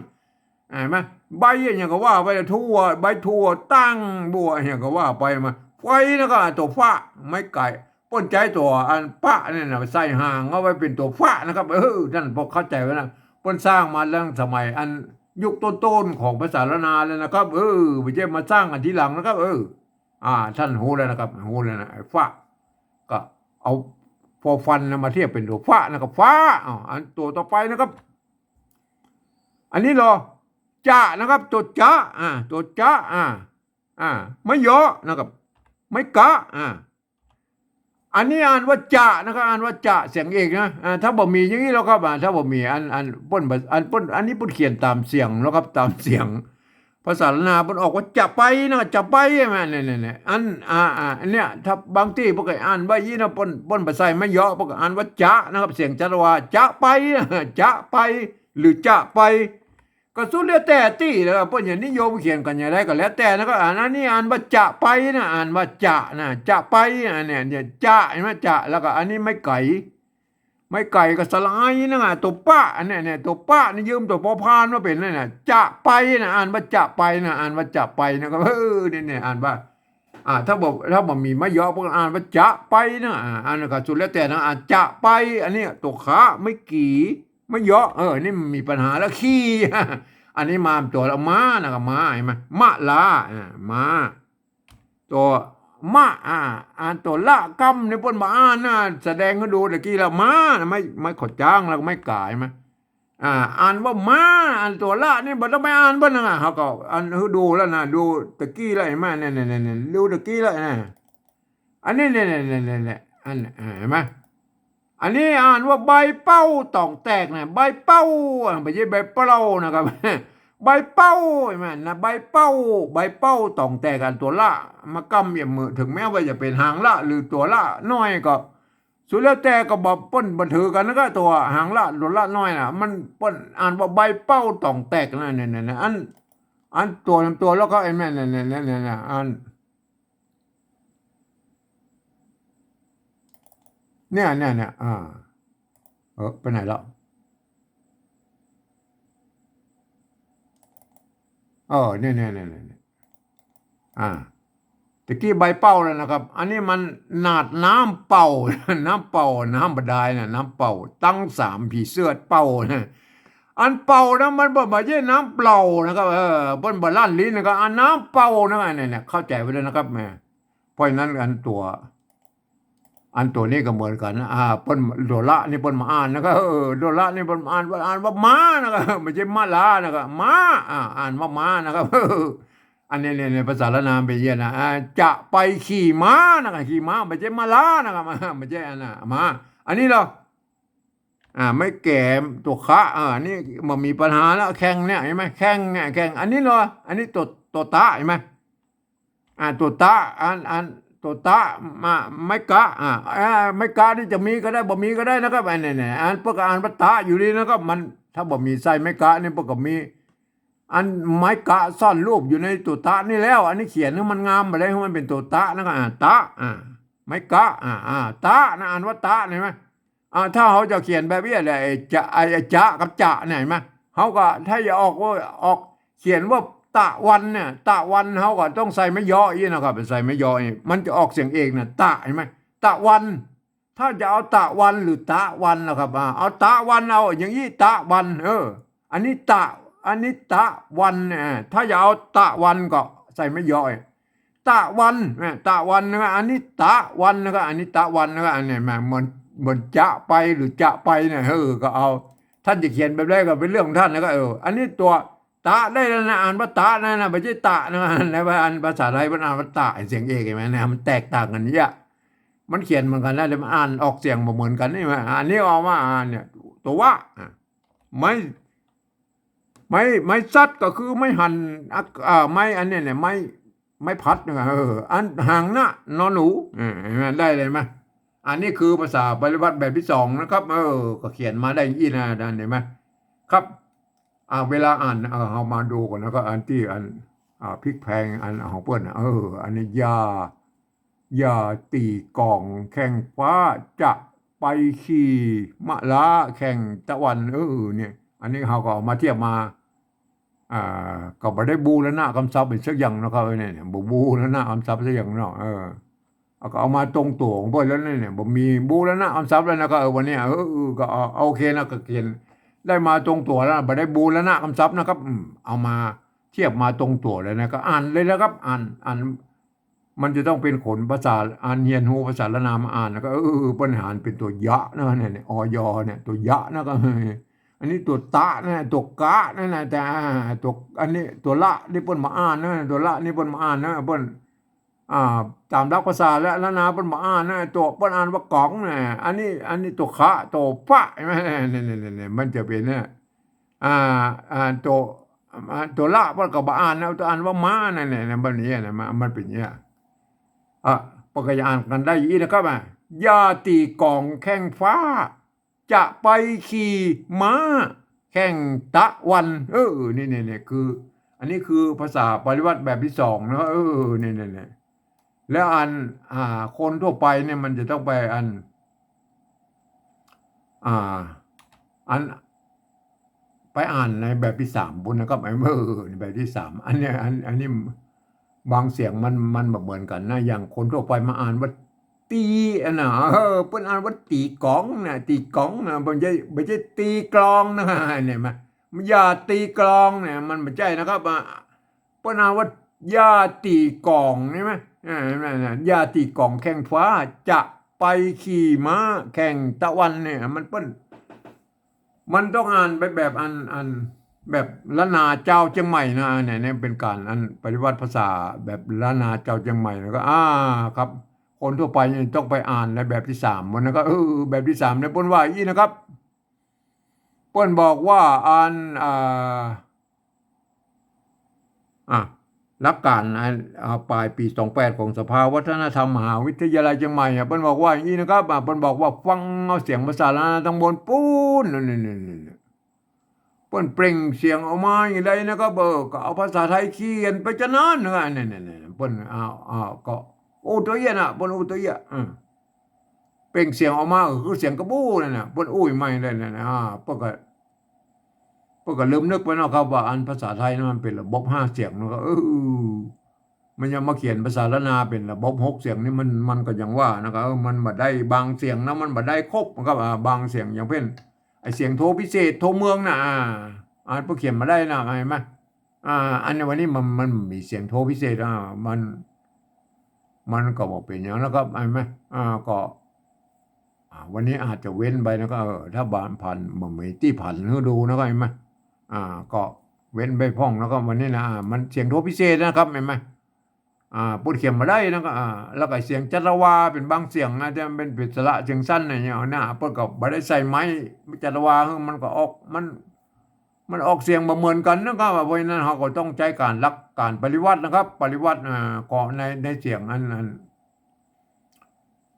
หันก่อ ใบอะหยังก็ว่าไป ถั่ว ใบถั่วตั้งบัวอะหยังก็ว่าไป หันก่อ ไฟนะก็ตั๋วฝะ ไม้ไก่ เปิ้นใจ๊ตั๋วอันปะเนี่ยนะ ใส่หางเอาไว้เป๋นตั๋วฝะนะครับ เออ ท่านพอเข้าใจ๋ไว้นะ เปิ้นสร้างมาตั้งสมัยอันยุคต้นๆ ของภาษาล้านนาเลยนะครับ เออ บ่ใจ้มาสร้างอันทีหลังนะครับ เออ อ่า ท่านฮู้แล้วนะครับ ฮู้แล้วนะ ไอ้ฝะ ก็เอาฟอฟันนะมาเทียบเป๋นตั๋วฝะนะครับ ฝะ อ้าว อันตั๋วต่อไปนะครับ อันนี้ลอ จะนะครับ ตั๋วจะ อ่า ตั๋วจะ อ่า อ่า ไม้ยอนะครับ ไม้กะ อ่า อันนี้อ่านว่าจะนะครับ อ่านว่าจะ เสียงเอกนะ อ่า ถ้าบ่มีอย่างนี้แล้วครับ อ่า ถ้าบ่มี อัน อันเปิ้นบ่ อันเปิ้น อันนี้เปิ้นเขียนต๋ามเสียงแล้วครับ ต๋ามเสียง ภาษาล้านนาเปิ้นออกว่าจะไปนะ จะไป หันก่อ เนี่ย เนี่ย เนี่ย อัน อ่า อ่า อันเนี้ย ถ้าบางตี้เปิ้นก็อ่านว่าอี้นะ เปิ้น เปิ้นบ่ใส่ไม้ยอ เปิ้นก็อ่านว่าจะนะครับ เสียงจะว่า จะไป จะไป หรือจะไป ก็สุดแล้วแต่ตี้แล้ว เปิ้นจะนิยมเขียนกั๋นอย่างใดก็แล้วแต่นะครับ อัน อันนี้อ่านว่าจะไปนะ อ่านว่าจะนะ จะไป อันเนี้ย เนี่ย จะ หันก่อ จะ แล้วก็อันนี้ไม้ไก่ ไม้ไก่ก็สระไอนะ ตั๋วปะ อันเนี้ย เนี่ย ตั๋วปะนี่ยืมตั๋วปอพานมาเป๋นนั่นน่ะ จะไปนะ อ่านว่าจะไปนะ อ่านว่าจะไปนะครับ เออ เนี่ย เนี่ย อ่านว่า อ่า ถ้าบ่ ถ้าบ่มีไม้ยอ เปิ้นอ่านว่าจะไปนะ อ่า อันนั้นก็สุดแล้วแต่นะ อ่า จะไป อันนี้ตั๋วขะ ไม้กี่ ไม้ยอ เออ นี่มันมีปัญหาแล้ว ขี่ อันนี้มาตั๋วละ ม้านะครับ ม้า หันก่อ มะลา อ่า ม้า ตั๋วมะ อ่า อ่านตั๋วละกำนี่เปิ้นบ่อ่านนะ แสดงหื้อดูตะกี้ละ ม้านะ ไม้ ไม้ข้าวจ๋างแล้วก็ไม้ก๋า หันก่อ อ่า อ่านว่าม้า อ่านตั๋วละนี่บ่ต้องไปอ่านเปิ้นนะ เฮาก็อ่านหื้อดูแล้วนะ ดูตะกี้แล้วหันก่อ เนี่ย เนี่ย เนี่ย เนี่ย ดูตะกี้แล้วนะ อันนี้ เนี่ย เนี่ย เนี่ย เนี่ย เนี่ย อัน อ่า หันก่อ อันนี้อ่านว่าใบเป้าต่องแตกนะ ใบเป้า อ่า บ่ใจ้ใบเปล้านะครับ ใบเป้า หันก่อ นะ ใบเป้า ใบเป้าต่องแตก อันตั๋วละ มากำเยี่ยมมือ เถิงแม้ว่าจะเป๋นหางละ หรือตั๋วละน้อยก็ สุดแล้วแต่ก็บ่ เปิ้นบ่ถือกั๋นนะครับ ตั๋วหางละ ตั๋วละน้อยน่ะ มันเปิ้นอ่านว่าใบเป้าต่องแตกนะ เนี่ย เนี่ย เนี่ย อัน อันตั๋ว ตั๋วละก็ไอ้แม่น เนี่ย เนี่ย เนี่ย เนี่ย เนี่ย อัน เนี่ย เนี่ย เนี่ย อ่า เออ ไปไหนแล้ว เออ เนี่ย เนี่ย เนี่ย เนี่ย เนี่ย อ่า ตะกี้ใบเป้าแล้วนะครับ อันนี้มันหนาดน้ำเป้า น้ำเป้า น้ำบาดาลน่ะ น้ำเป้า ตังสามผีเสื้อเป้านะ อันเป้านะ มันบ่ บ่ใจ้น้ำเปล่านะครับ เออ เปิ้นบ่ลั่นลิ้นนะครับ อันน้ำเป้านะ อันนี้เนี่ย เข้าใจ๋ไว้แล้วนะครับ แหม เพราะฉะนั้นอันตั๋ว อันตั๋วนี้ก็เหมือนกั๋นนะ อ่า เปิ้น ตั๋วละนี่เปิ้นมาอ่านนะครับ เออ ตั๋วละนี่เปิ้นมาอ่านว่า อ่านว่าม้านะครับ บ่ใจ้มะลานะครับ ม้า อ่า อ่านว่าม้านะครับ อันนี้เนี่ย เนี่ย ภาษาล้านนาเป๋นอย่างนี้นะ อ่า จะไปขี่ม้านะครับ ขี่ม้า บ่ใจ้มะลานะครับ อ่า บ่ใจ้อันน่ะ ม้า อันนี้ลอ อ่า ไม้แก๋ ตั๋วขะ อ่า อันนี้บ่มีปัญหาแล้ว แข่งเนี่ย หันก่อ แข่งเนี่ย แข่ง อันนี้ลอ อันนี้ตั๋ว ตั๋วตะ หันก่อ อ่า ตั๋วตะ อัน อัน ตั๋วตะ มา ไม้กะ อ่า อ่า ไม้กะนี่จะมีก็ได้ บ่มีก็ได้นะครับ อันนี้เนี่ย อันเปิ้นก็อ่านว่าตะอยู่ดีนะครับ มัน ถ้าบ่มีใส่ไม้กะนี่เปิ้นก็มี อันไม้กะซ่อนรูปอยู่ในตั๋วตะนี่แล้ว อันนี้เขียนหื้อมันงามไปเลย หื้อมันเป๋นตั๋วตะนะครับ อ่า ตะ อ่า ไม้กะ อ่า อ่า ตะนะ อ่านว่าตะ หันก่อ อ่า ถ้าเฮาจะเขียนแบบนี้แหละ ไอ้จะ ไอ้ ไอ้จะกับจะเนี่ย หันก่อ เฮาก็ถ้าจะออกว่า ออก เขียนว่าตะวันเนี่ย ตะวัน เฮาก็ต้องใส่ไม้ยออี้นะครับ ใส่ไม้ยออี้ มันจะออกเสียงเอกน่ะ ตะ หันก่อ ตะวัน ถ้าจะเอาตะวันหรือตะวันนะครับ อ่า เอาตะวัน เอาอย่างอี้ ตะวัน เออ อันนี้ตะ อันนี้ตะวัน อ่า ถ้าจะเอาตะวันก็ใส่ไม้ยออี้ ตะวัน นะ ตะวัน นะ อันนี้ตะวัน นะ อันนี้ตะวัน นะ อันนี้มาเหมือน เหมือนจะไปหรือจะไปเนี่ย เออ ก็เอา ท่านจะเขียนแบบใดก็เป็นเรื่องของท่าน นะ ก็ เออ อันนี้ตั๋วตะได้แล้วนะ อ่านว่าตะนะ นะ บ่ใจ้ตะนะ แล้วอันภาษาไทยมันอ่านว่าตะ เสียงเอก หันก่อ นะ มันแตกต่างกั๋นเนี่ย มันเขียนเหมือนกั๋นนะ แต่มันอ่านออกเสียงบ่เหมือนกั๋นนี่ มา อันนี้ออกมาอ่านเนี่ย ตั๋ววะ อ่ะ ไม้ ไม้ ไม้สัดก็คือไม้หั่น อ่ะ อ่า ไม้อันเนี้ยเนี่ย ไม้ ไม้ผัดเนี่ย เออ อันหางนะ นอหนู เออ หันก่อ ได้เลย มา อันนี้คือภาษาปริวรรตแบบตี้สองนะครับ เออ ก็เขียนมาได้อี้นะ หันก่อ ครับ อ่า เวลาอ่าน เออ เฮามาดูก่อน นะ ก็อันตี้อัน อ่า พลิกแพลงอันของเปิ้นนะ เออ อันนี้ อย่า อย่าตี๋ก๋องแข่งฟ้า จะไปขี่ม้าแข่งตะวัน เออ เนี่ย อันนี้เฮาก็เอามาเทียบมา อ่า ก็บ่ได้บูรณะกำศัพท์อีกสักอย่างนะครับ เนี่ย เนี่ย บ่บูรณะกำศัพท์สักอย่างเนาะ เออ เอา ก็เอามาตรงตั๋วของเปิ้นแล้วเนี่ย บ่มีบูรณะกำศัพท์แล้วนะครับ เออ วันนี้ เออ เออ ก็เอา โอเคนะ ก็เขียนได้มาตรงตั๋วแล้ว บ่ได้บูรณะกำศัพท์นะครับ อืม เอามาเทียบมาตรงตั๋วเลยนะ ก็อ่านเลยนะครับ อ่าน อ่าน มันจะต้องเป๋นคนภาษา อ่านเฮียนฮู้ภาษาล้านนามาอ่าน แล้วก็ เออ เปิ้นหันเป๋นตั๋วยะนะ เนี่ย เนี่ย อย เนี่ย ตั๋วยะนะ ก็ อันนี้ตั๋วตะนะ ตั๋วกะนะ นะ แต่ อ่า ตั๋ว อันนี้ตั๋วละนี่เปิ้นบ่อ่านนะ ตั๋วละนี่เปิ้นบ่อ่านนะ เปิ้น อ่า ต๋ามหลักภาษาล้านนาเปิ้นบ่อ่านนะ ตั๋วเปิ้นอ่านว่าก๋องนะ อันนี้ อันนี้ตั๋วขะ ตั๋วฟะ หันก่อ เนี่ย เนี่ย เนี่ย เนี่ย มันจะเป๋นเนี่ย อ่า อ่า ตั๋ว อ่า ตั๋วละเปิ้นก็บ่อ่านนะ ตั๋วอ่านว่าม้านั่นแหละนะ แบบนี้นะ มัน มันเป๋นอย่างเงี้ย อ่ะ เปิ้นก็จะอ่านกั๋นได้อี้นะครับ อ่ะ อย่าตี๋ก๋องแข่งฟ้า จะไปขี่ม้าแข่งตะวัน เออ นี่ นี่ นี่ คือ อันนี้คือภาษาปริวรรตแบบตี้สองนะ เออ นี่ นี่ นี่ แล้วอัน อ่า คนทั่วไปเนี่ยมันจะต้องไปอัน อ่า อัน ไปอ่านในแบบตี้สามปู้นนะครับ ไอ้ เออ แบบตี้สาม อันเนี้ย อัน อันนี้บางเสียงมัน มันบ่เหมือนกั๋นนะ อย่างคนทั่วไปมาอ่านว่า ตี๋ อันน่ะ เออ เปิ้นอ่านว่าตี๋ก๋องนะ ตี๋ก๋องนะ บ่ใจ้ บ่ใจ้ตี๋กลองนะ เนี่ย มา อย่าตี๋กลองเนี่ย มันบ่ใจ้นะครับ อ่ะ เปิ้นอ่านว่า อย่าตี๋ก๋อง ใช่ไหม อ่า นั่นน่ะ อย่าตี๋ก๋องแข่งฟ้า จะไปขี่ม้าแข่งตะวันเนี่ย มันเปิ้น มันต้องอ่านไปแบบอัน อัน แบบล้านนาจาวเจียงใหม่นะ เนี่ย เนี่ยเป๋นก๋านอันปริวรรตภาษาแบบล้านนาจาวเจียงใหม่ แล้วก็ อ่า ครับ คนทั่วไปนี่ต้องไปอ่านในแบบตี้สามปู้นนะ ก็ เออ แบบตี้สามเนี่ยเปิ้นว่าอี้นะครับ เปิ้นบอกว่าอัน อ่า อ่ะ หลักก๋านอัน อ่า ปลายปี๋สองแปดของสภาวัฒนธรรมมหาวิทยาลัยเจียงใหม่ อ่ะ เปิ้นบอกว่าอย่างอี้นะครับ อ่ะ เปิ้นบอกว่าฟังเอาเสียงภาษาล้านนาตังบนปู๊น นี่ นี่ นี่ นี่ เปิ้นเปล่งเสียงออกมาอย่างใดนะครับ เออ ก็เอาภาษาไทยเขียนไปจะนั้นนะ นี่ นี่ นี่ เปิ้น อ่า อ่า ก็ อู้ตั๋วเอี้ยะนะ เปิ้นอู้ตั๋วเอี้ยะ อืม เปล่งเสียงออกมาก็คือเสียงกระบู้นั่นน่ะ เปิ้นอู้ใหม่เลยนั่นน่ะ อ่า เปิ้นก็ เปิ้นก็ลืมนึกไปเนาะครับ ว่าอันภาษาไทยนั้นมันเป๋นระบบห้าเสียงเนาะครับ เออ มันยังมาเขียนภาษาล้านนาเป๋นระบบหกเสียงนี่มัน มันก็อย่างว่านะครับ เออ มันบ่ได้บางเสียงนะ มันบ่ได้ครบนะครับ อ่า บางเสียงอย่างเป๋น ไอ้เสียงโทพิเศษ โทเมืองน่ะ อ่า อ่านเปิ้นเขียนมาได้นะ หันก่อ อ่า อันนี้วันนี้มัน มันมีเสียงโทพิเศษ อ่า มัน มันก็บ่เป๋นหยังนะครับ หันก่อ อ่า ก็ อ่า วันนี้อาจจะเว้นไปนะครับ เออ ถ้าบ่าผัน บ่มีตี้ผันหื้อดูนะครับ หันก่อ อ่า ก็เว้นไปพ่องนะครับ วันนี้นะ อ่า มันเสียงโทพิเศษนะครับ หันก่อ อ่า เปิ้นเขียนมาได้นะ ก็ อ่า แล้วก็เสียงจัตวาเป๋นบางเสียงนะ แต่มันเป๋น เป๋นสระเสียงสั้นนะเนี่ยนะ เปิ้นก็บ่ได้ใส่ไม้จัตวา มันก็ออก มัน มันออกเสียงบ่เหมือนกั๋นนะครับ เพราะฉะนั้นเฮาก็ต้องใจ๊ก๋านหลักก๋านปริวรรตนะครับ ปริวรรต อ่า ก็ใน ในเสียงอัน อัน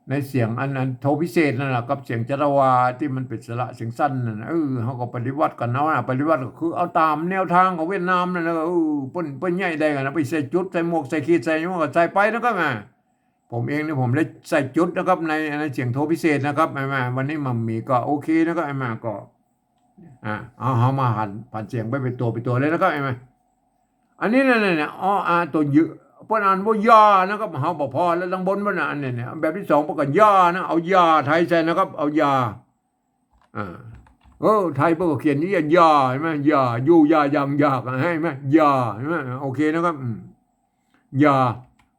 ในเสียงอัน อันโทพิเศษนั่นแหละ กับเสียงจัตวาตี้มันเป๋นสระเสียงสั้นนั่นน่ะ เออ เฮาก็ปริวรรตกั๋นเอานะ ปริวรรตก็คือเอาต๋ามแนวตางของเวียดนามนั่นแหละ เออ เปิ้น เปิ้นใหญ่ได้กั๋นนะ ไปใส่จุด ใส่หมวก ใส่ขีด ใส่หยังก็ใส่ไปนะครับ อ่า ผมเองนี่ผมได้ใส่จุดนะครับ ใน ในเสียงโทพิเศษนะครับ หันก่อ วันนี้มันมีก็โอเคนะครับ หันก่อ อ่า เอา เฮามาหัน ผันเสียงไปเป๋นตั๋ว เป๋นตั๋วเลยนะครับ หันก่อ อันนี้เนี่ย เนี่ย เนี่ย อ อา ตั๋ว ย เปิ้นอ่านว่ายานะครับ เฮาบ่ผ่อแล้วตังบนเปิ้นน่ะ อันนี้เนี่ย แบบตี้สองเปิ้นก็ยานะ เอายาไทยใส่นะครับ เอายา อ่า เออ ไทยเปิ้นก็เขียนอย่างนี้ ยา หันก่อ ยา อยู่ ยา ยัง อยาก อ่ะ หันก่อ ยา หันก่อ โอเคนะครับ อืม ยา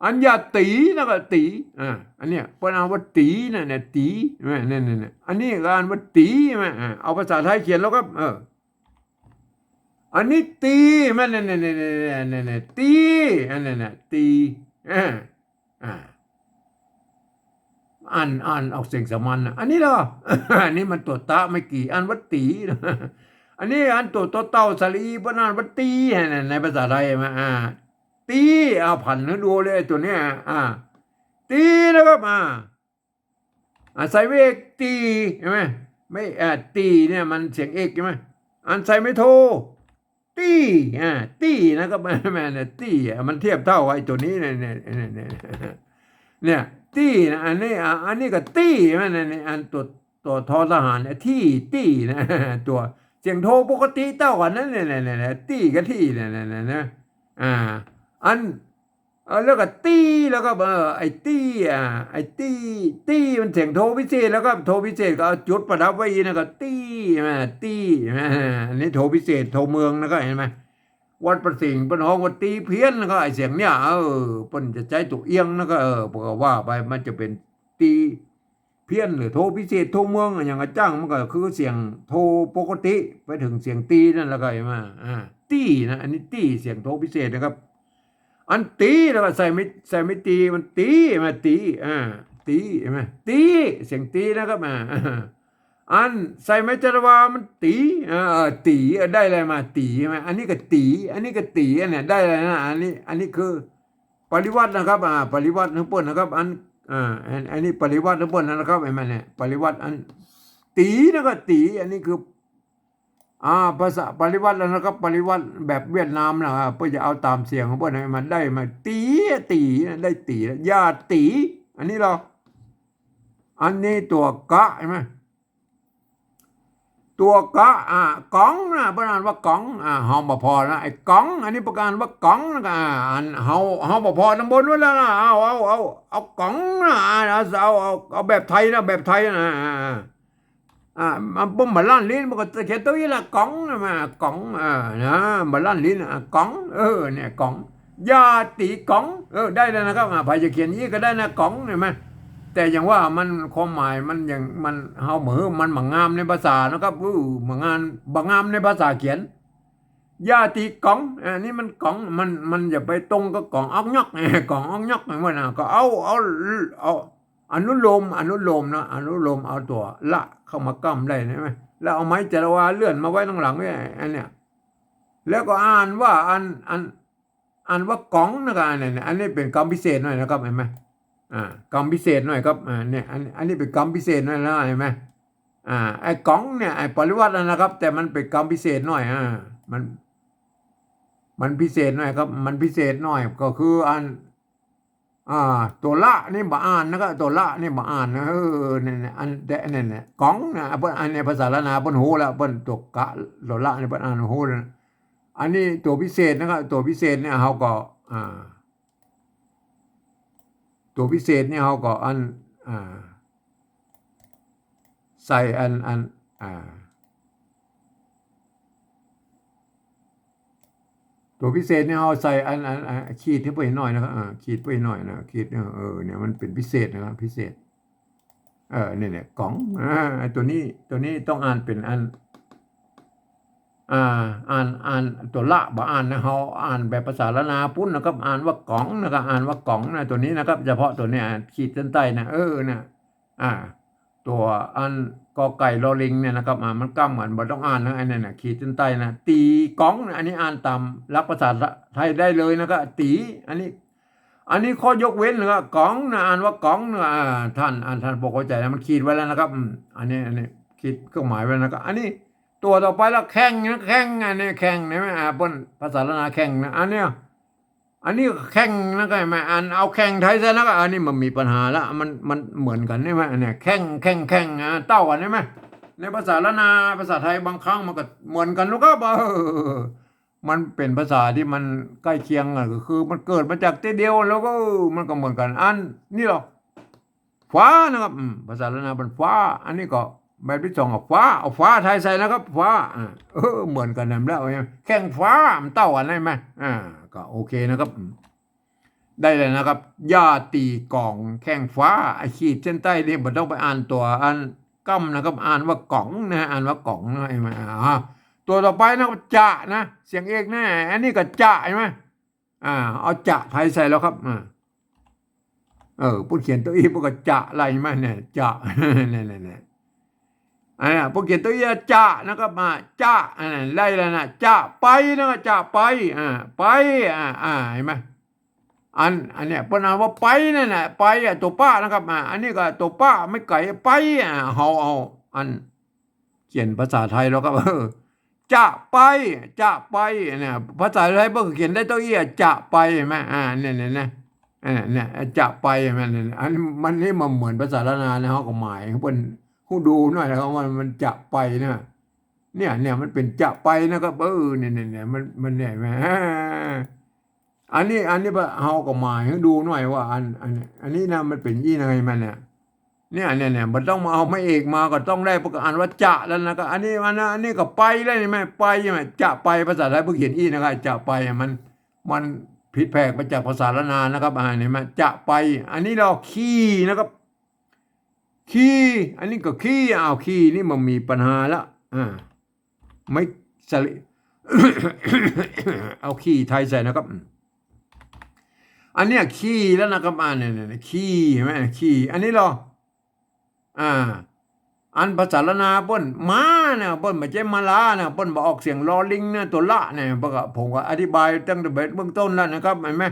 อันอย่าตี๋นะก็ตี๋ อ่า อันเนี้ยเปิ้นอ่านว่าตี๋นะเนี่ย ตี๋ แม่น เนี่ย เนี่ย เนี่ย อันนี้ก็อ่านว่าตี๋ แม่น อ่า เอาภาษาไทยเขียนแล้วครับ เออ อันนี้ตี๋ แม่น เนี่ย เนี่ย เนี่ย เนี่ย เนี่ย เนี่ย ตี๋ อันนั้นน่ะ ตี๋ อ่า อ่า อ่าน อ่านออกเสียงสามัญน่ะ อันนี้เหรอ อันนี้มันตั๋วตะไม่กี่ อ่านว่าตี๋ อันนี้อันตั๋ว ตั๋วเต่าสระอี เปิ้นอ่านว่าตี๋ ใน ในภาษาไทยมา อ่า ตี๋ เอาผันหื้อดูเลยไอ้ตั๋วเนี้ย อ่า ตี๋นะครับ อ่า อ่า ใส่ไม้เอก ตี๋ ใช่ไหม ไม่ อ่า ตี๋เนี่ยมันเสียงเอกใช่ไหม อันใส่ไม้โท ตี้ อ่า ตี้นะครับ แม่นเนี่ย ตี้ อ่ะ มันเทียบเท่ากับไอ้ตั๋วนี้เนี่ย เนี่ย เนี่ย เนี่ย เนี่ย ตี้นะ อันนี้ อ่ะ อันนี้ก็ตี้ แม่นเนี่ย เนี่ย อันตั๋ว ตั๋วทอทหารเนี่ย ตี้ ตี้นะ ตั๋วเสียงโทปกติเต้ากั๋นนั่น เนี่ย เนี่ย เนี่ย เนี่ย ตี้กับตี้ เนี่ย เนี่ย เนี่ย เนี่ย อ่า อัน เออ แล้วก็ตี้ แล้วก็ เออ ไอ้ตี้ อ่ะ ไอ้ตี้ ตี้มันเสียงโทพิเศษ แล้วก็โทพิเศษก็เอาจุดประดับไว้อีกนะ ก็ตี้ แม่น ตี้ แม่น อันนี้โทพิเศษ โทเมืองนะ ก็เห็นไหม วัดพระสิงห์เปิ้นฮ้องว่าตี๋เพี้ยนนะ ก็ไอ้เสียงเนี่ย เออ เปิ้นจะใจ๊ตั๋วเอี้ยงนะ ก็ เออ เปิ้นก็ว่าไป มันจะเป๋นตี๋เพี้ยนหรือโทพิเศษ โทเมืองอะ อย่างกระจั่ง มันก็คือเสียงโทปกติ ไปเถิงเสียงตี๋นั่นแล้วก็ เห็นไหม อ่า ตี้นะ อันนี้ตี้ เสียงโทพิเศษนะครับ อันตี๋ แล้วก็ใส่ไม้ ใส่ไม้ตี๋ มันตี๋ มาตี๋ อ่า ตี๋ เห็นไหม ตี๋ เสียงตี๋นะครับ อ่า อันใส่ไม้จารวา มันตี๋ อ่า ตี๋ เออ ได้อะไรมา ตี๋ ใช่ไหม อันนี้ก็ตี๋ อันนี้ก็ตี๋ อันเนี้ย ได้อะไรนะ อันนี้ อันนี้คือปริวรรตนะครับ อ่า ปริวรรตของเปิ้นนะครับ อัน อ่า อัน อันนี้ปริวรรตของเปิ้นนะครับ เห็นไหมเนี่ย ปริวรรต อันตี๋ แล้วก็ตี๋ อันนี้คือ อ่า ภาษาปริวรรตแล้วนะครับ ปริวรรตแบบเวียดนามนะ อ่า เปิ้นจะเอาต๋ามเสียงของเปิ้นให้มันได้มา ตี๋ ตี๋ ได้ตี๋ อย่าตี๋ อันนี้เหรอ อันนี้ตั๋วกะ เห็นไหม ตั๋วกะ อ่า ก๋องนะ เปิ้นอ่านว่าก๋อง อ่า เฮาบ่ผ่อนะ ไอ้ก๋อง อันนี้เปิ้นอ่านว่าก๋องนะ อ่า อันเฮา เฮาบ่ผ่อตำบลไว้แล้วนะ เอา เอา เอา เอาก๋องนะ อ่า เอา เอา เอา เอาแบบไทยนะ แบบไทยนะ อ่า อ่า อ่า มันบ่ บ่ลั่นลิ้น มันก็จะเขียนตั๋วอี้ละ ก๋องนะ มา ก๋อง เออ นะ บ่ลั่นลิ้น อ่ะ ก๋อง เออ เนี่ย ก๋อง อย่าตี๋ก๋อง เออ ได้แล้วนะครับ อ่า ใผจะเขียนอี้ก็ได้นะ ก๋อง เห็นไหม แต่อย่างว่ามัน ความหมายมันอย่าง มัน เฮาบ่หื้อ มันบ่งามในภาษานะครับ เออ บ่งาม บ่งามในภาษาเขียน อย่าตี๋ก๋อง อ่า นี่มันก๋อง มัน มันอย่าไปตรงกับก๋องออกยอก ก๋องออกยอก เหมือนนะ ก็เอา เอา เอา อนุโลม อนุโลมนะ อนุโลมเอาตั๋วละเข้ามาก้ำได้ เห็นไหม แล้วเอาไม้จารวาเลื่อนมาไว้ข้างหลังไว้ อันเนี้ย แล้วก็อ่านว่า อัน อัน อ่านว่าก๋องนะครับ อันเนี้ย อันนี้เป๋นกำพิเศษหน่อยนะครับ เห็นไหม อ่า กำพิเศษหน่อยครับ อ่า เนี่ย อัน อันนี้เป๋นกำพิเศษหน่อยนะ เห็นไหม อ่า ไอ้ก๋องเนี่ย ไอ้ปริวรรตนะครับ แต่มันเป๋นกำพิเศษหน่อย อ่า มัน มันพิเศษหน่อยครับ มันพิเศษหน่อย ก็คืออัน อ่า ตั๋วละนี่บ่อ่านนะครับ ตั๋วละนี่บ่อ่านนะ เออ เนี่ย เนี่ย อัน แต่เนี่ย เนี่ย ก๋องนะ เปิ้น อันนี้ภาษาล้านนาเปิ้นฮู้แล้ว เปิ้นตั๋วกะ ตั๋วละนี่เปิ้นอ่านฮู้แล้ว อันนี้ตั๋วพิเศษนะครับ ตั๋วพิเศษเนี่ยเฮาก็ อ่า ตั๋วพิเศษเนี่ยเฮาก็อัน อ่า ใส่อัน อัน อ่า ตั๋วพิเศษเนี่ยเฮาใส่อัน อัน อัน ขีดหื้อเปิ้นหน่อยนะครับ อ่า ขีดเปิ้นหน่อยนะ ขีด เออ เออ เนี่ยมันเป๋นพิเศษนะครับ พิเศษ เออ เนี่ย เนี่ย ก๋อง อ่า ไอ้ตั๋วนี้ ตั๋วนี้ต้องอ่านเป๋นอัน อ่า อ่าน อ่านตั๋วละบ่อ่านนะ เฮาอ่านแบบภาษาล้านนาปุ้นนะครับ อ่านว่าก๋องนะครับ อ่านว่าก๋องนะ ตั๋วนี้นะครับ เฉพาะตั๋วเนี้ย อ่า ขีดเส้นใต้นะ เออ นะ อ่า ตั๋วอันกอไก่รอลิงเนี่ยนะครับ อ่า มันก้ำกั๋น บ่ต้องอ่านนะ ไอ้นั่นน่ะ ขีดเส้นใต้นะ ตี๋ก๋องนะ อันนี้อ่านต๋ามหลักภาษาไทยได้เลยนะครับ ตี๋ อันนี้ อันนี้ข้อยกเว้นนะครับ ก๋องนะ อ่านว่าก๋องนะ อ่า ท่าน อ่า ท่านพอเข้าใจ๋นะ มันขีดไว้แล้วนะครับ อืม อันนี้ อันนี้ขีดเครื่องหมายไว้นะครับ อันนี้ตั๋วต่อไปละ แข่งนะ แข่ง อันนี้แข่ง เห็นไหม อ่า เปิ้นภาษาล้านนาแข่งนะ อันเนี้ย อันนี้แข่งนะ ก็เห็นไหม อันเอาแข่งไทยใส่นะ ก็อันนี้มันมีปัญหาละ มัน มันเหมือนกั๋น เห็นไหม อันเนี้ย แข่ง แข่ง แข่ง อ่า เต้ากั๋น เห็นไหม ในภาษาล้านนา ภาษาไทยบางครั้งมันก็เหมือนกั๋น ลูกครับ เออ มันเป๋นภาษาตี้มันใก้เคียงกั๋น ก็คือมันเกิดมาจากตี้เดียว แล้วก็ เออ มันก็เหมือนกั๋น อันนี้เหรอ ฟ้านะครับ อืม ภาษาล้านนาเปิ้นฟ้า อันนี้ก็แบบตี้สองก็ฟ้า เอาฟ้าไทยใส่นะครับ ฟ้า อ่า เออ เหมือนกั๋นนั่นแหละ แข่งฟ้า มันเต้ากั๋นได้ไหม อ่า ก็โอเคนะครับ อืม ได้แล้วนะครับ ย่าตี๋ก๋องแข้งฟ้า ไอ้ขีดเส้นใต้นี่บ่ต้องไปอ่านตั๋วอันก้ำนะครับ อ่านว่าก๋องนะ อ่านว่าก๋องนะ ไอ้มา อ่า ตั๋วต่อไปนะครับ จะนะ เสียงเอกนะ อันนี้ก็จะ เห็นไหม อ่า เอาจะไทยใส่แล้วครับ อ่า เออ เปิ้นเขียนเต้าอี้ เปิ้นก็จะไล่มาเนี่ย จะ เนี่ย เนี่ย เนี่ย อันเนี้ย เปิ้นเขียนเต้าอี้ จะนะครับ อ่า จะ อันนั้นไล่แล้วนะ จะไปนะครับ จะไป อ่า ไป อ่า อ่า เห็นไหม อัน อันเนี้ย เปิ้นอ่านว่าไปนั่นแหละ ไปอะ ตั๋วปะนะครับ อ่า อันนี้ก็ตั๋วปะไม้ไก๋ ไป อ่า เฮาเอาอัน เขียนภาษาไทยแล้วครับ เออ จะไป จะไป เนี่ย ภาษาไทยเปิ้นก็เขียนได้เต้าอี้อะ จะไป เห็นไหม อ่า เนี่ย เนี่ย เนี่ย อ่า เนี่ย จะไป เห็นไหม เนี่ย อัน มันนี่มาเหมือนภาษาล้านนานะ เฮาก็หมายหื้อเปิ้นฮู้ดูหน่อยนะครับ ว่ามันจะไปนะ เนี่ย เนี่ย มันเป๋นจะไปนะครับ เออ เนี่ย เนี่ย เนี่ย มัน มันเนี่ย แหม อันนี้ อันนี้เฮาก็หมายหื้อดูหน่อยว่าอัน อัน อันนี้นะ มันเป๋นอี้ยังไงมันเนี่ย เนี่ย เนี่ย เนี่ย บ่ต้องมาเอาไม้เอกมาก็ต้องได้ เปิ้นก็อ่านว่าจะแล้วนะ ก็อันนี้มันนะ อันนี้ก็ไปแล้ว เห็นไหม ไป เห็นไหม จะไป ภาษาไทยเปิ้นเขียนอี้นะครับ จะไปอะ มัน มันผิดแผกไปจากภาษาล้านนานะครับ อ่า เห็นไหม จะไป อันนี้เราขี่นะครับ ขี่ อันนี้ก็ขี่ อ้าว ขี่นี่มันมีปัญหาละ อ่า ไม้สระ เอาขี่ไทยใส่นะครับ อันเนี้ยขี่แล้วนะครับ อ่า เนี่ย เนี่ย เนี่ย ขี่ เห็นไหม ขี่ อันนี้เหรอ อ่า อันภาษาล้านนาเปิ้น ม้านะ เปิ้นบ่ใจ้มาลานะ เปิ้นบ่ออกเสียงลอลิงนะ ตั๋วละเนี่ย เปิ้นก็ ผมก็อธิบายตั้งแต่เบื้องต้นแล้วนะครับ เห็นไหม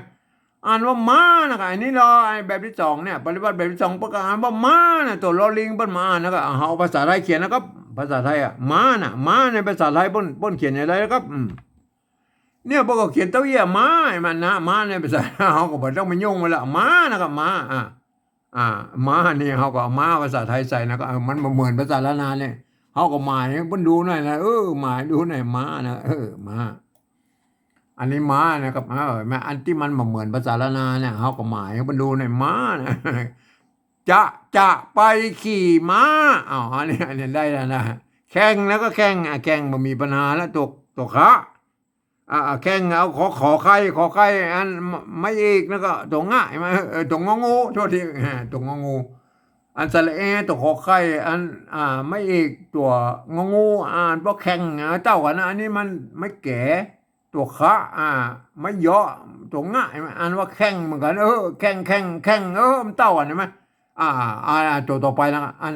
อ่านว่าม้านะครับ อันนี้เหรอ ไอ้แบบตี้สองเนี่ย ปริวรรตแบบตี้สอง เปิ้นก็อ่านว่าม้านะ ตั๋วลอลิงเปิ้นมาอ่านนะครับ เฮาเอาภาษาไทยเขียนนะครับ ภาษาไทยอะ ม้านะ ม้าในภาษาไทยเปิ้น เปิ้นเขียนอย่างไรนะครับ อืม เนี่ย เปิ้นก็เขียนเต้าอี้อะ ม้า ไอ้มันนะ ม้าในภาษา เฮาก็บ่ต้องไปยุ่งมันละ ม้านะครับ ม้า อ่า อ่า ม้านี่เฮาก็เอาม้าภาษาไทยใส่นะ ก็ เออ มันบ่เหมือนภาษาล้านนาเนี่ย เฮาก็หมายหื้อเปิ้นดูหน่อยนะ เออ หมายดูหน่อย ม้านะ เออ ม้า อันนี้ม้านะครับ เออ แม่ อันตี้มันบ่เหมือนภาษาล้านนาเนี่ย เฮาก็หมายหื้อเปิ้นดูหน่อย ม้านะ จะ จะไปขี่ม้า อ้าว อันนี้ อันนี้ได้แล้วนะ แข้งแล้วก็แข้ง อ่ะ แข้งบ่มีปัญหาแล้ว ตั๋ว ตั๋วขะ อ่า แข้ง เอาขอ ขอไข่ ขอไข่ อัน ไม้ ไม้เอกแล้วก็ตั๋วงะ ไม้ เออ ตั๋วงองู โทษที อ่า ตั๋วงองู อันสระแอ ตั๋วขอไข่ อัน อ่า ไม้เอก ตั๋วงองู อ่านว่าแข้ง อ่า เต้ากั๋นนะ อันนี้มันไม้แก๋ ตั๋วขะ อ่า ไม้ยอ ตั๋วงะ เห็นไหม อ่านว่าแข้งเหมือนกั๋น เออ แข้ง แข้ง แข้ง เออ มันเต้ากั๋น เห็นไหม อ่า อ่า ตั๋วต่อไปนะ อัน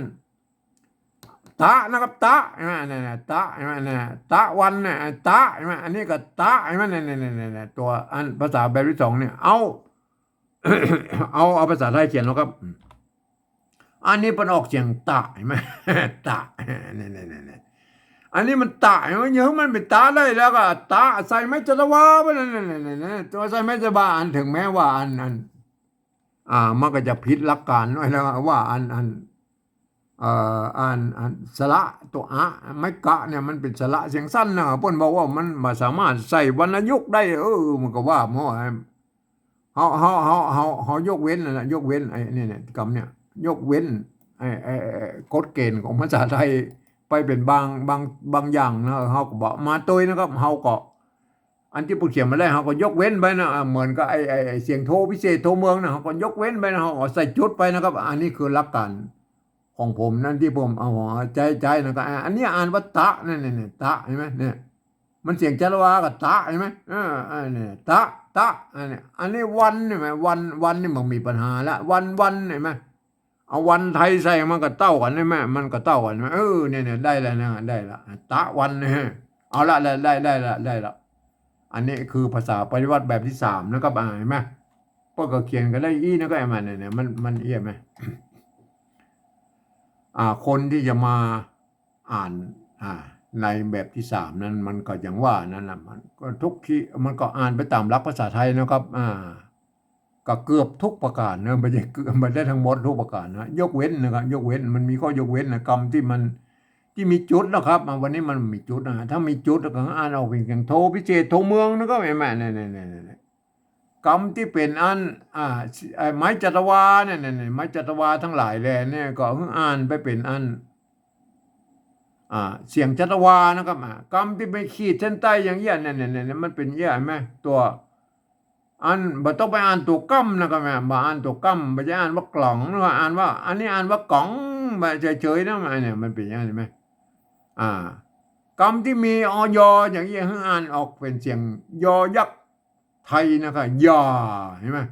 ตะนะครับ ตะ เห็นไหม เนี่ย เนี่ย ตะ เห็นไหม เนี่ย ตะวันเนี่ย ตะ เห็นไหม อันนี้ก็ตะ เห็นไหม เนี่ย เนี่ย เนี่ย เนี่ย ตั๋วอันภาษาแบบตี้สองเนี่ย เอา เอา เอาภาษาไทยเขียนแล้วครับ อันนี้เปิ้นออกเสียงตะ เห็นไหม ตะ เนี่ย เนี่ย เนี่ย เนี่ย อันนี้มันตะ เห็นไหม เดี๋ยวมันเป๋นตะได้แล้วก็ ตะ ใส่ไม้จัตวาไป เนี่ย เนี่ย เนี่ย เนี่ย ตั๋วใส่ไม้จัตวา อัน ถึงแม้ว่าอัน อัน อ่า มันก็จะผิดหลักการหน่อยแล้วว่าอัน อัน เอ่อ อัน อัน สระตั๋วอะ ไม้กะเนี่ยมันเป๋นสระเสียงสั้นนะ เปิ้นบอกว่ามันบ่สามารถใส่วรรณยุกต์ได้ เออ มันก็ว่าหม้อ เฮา เฮา เฮา เฮา เฮายกเว้นนั่นแหละ ยกเว้นไอ้นี่เนี่ย กำเนี่ย ยกเว้นไอ้ ไอ้ ไอ้กฎเกณฑ์ของภาษาไทยไปเป๋นบาง บาง บางอย่างนะ เฮาก็บ่มาตวยนะครับ เฮาก็ อันตี้เปิ้นเขียนมาแล้ว เฮาก็ยกเว้นไปนะ อ่า เหมือนกับไอ้ ไอ้ ไอ้เสียงโทพิเศษโทเมืองนะ เฮาก็ยกเว้นไปนะ เฮาก็ใส่จุดไปนะครับ อันนี้คือหลักการของผมนั่นตี้ผมเอาหัวใจ๊ ใจ๊นะ ก็ อ่า อันนี้อ่านว่าตะ เนี่ย เนี่ย เนี่ย ตะ เห็นไหม เนี่ย มันเสียงจัตวากับตะ เห็นไหม เออ เออ เนี่ย ตะ ตะ อันนี้ อันนี้วัน เห็นไหม วัน วันนี่มันมีปัญหาละ วัน วัน เห็นไหม เอาวันไทยใส่มันก็เต้ากั๋น เห็นไหม มันก็เต้ากั๋น เห็นไหม เออ เนี่ย เนี่ย ได้แล้วนะ ได้แล้ว ตะวัน เนี่ย เอาละ ได้ ได้ ได้ละ ได้ละ อันนี้คือภาษาปริวรรตแบบตี้สามนะครับ อ่า เห็นไหม เปิ้นก็เขียนกั๋นได้อี้นะ ก็ไอ้มันเนี่ย เนี่ย มัน มันเอี้ยไหม อ่า คนตี้จะมาอ่าน อ่า ในแบบตี้สามนั้น มันก็อย่างว่านั่นน่ะ มันก็ทุกที มันก็อ่านไปต๋ามหลักภาษาไทยนะครับ อ่า ก็เกือบทุกประก๋านนะ บ่ใจ้เกือบ บ่ใจ้ตังหมดทุกประก๋านนะ ยกเว้นนะครับ ยกเว้น มันมีข้อยกเว้นนะ กำตี้มัน ตี้มีจุดนะครับ อ่า วันนี้มันมีจุดนะ ถ้ามีจุดแล้วก็อ่านออกเป๋นเสียงโทพิเศษโทเมืองนะครับ เห็นไหม เนี่ย เนี่ย เนี่ย เนี่ย กำตี้เป๋นอัน อ่า ไอ้ไม้จัตวาเนี่ย เนี่ย เนี่ย ไม้จัตวาตังหลายแลเนี่ย ก็หื้ออ่านไปเป๋นอัน อ่า เสียงจัตวานะครับ อ่า กำตี้ไปขีดเส้นใต้อย่างเอี้ย เนี่ย เนี่ย เนี่ย เนี่ย มันเป๋นเอี้ย เห็นไหม ตั๋ว อัน บ่ต้องไปอ่านตั๋วกำนะครับแม่ บ่อ่านตั๋วกำ บ่ใจ้อ่านว่ากล่องนะครับ อ่านว่า อันนี้อ่านว่ากล่อง บ่เฉยๆ นะ อันเนี้ยมันเป๋นอย่างนั้น หันก่อ อ่า กำตี้มี อ ยอ อย่างอี้ หื้ออ่านออกเป๋นเสียงยอยักษ์ไทยนะครับ อย่า หันก่อ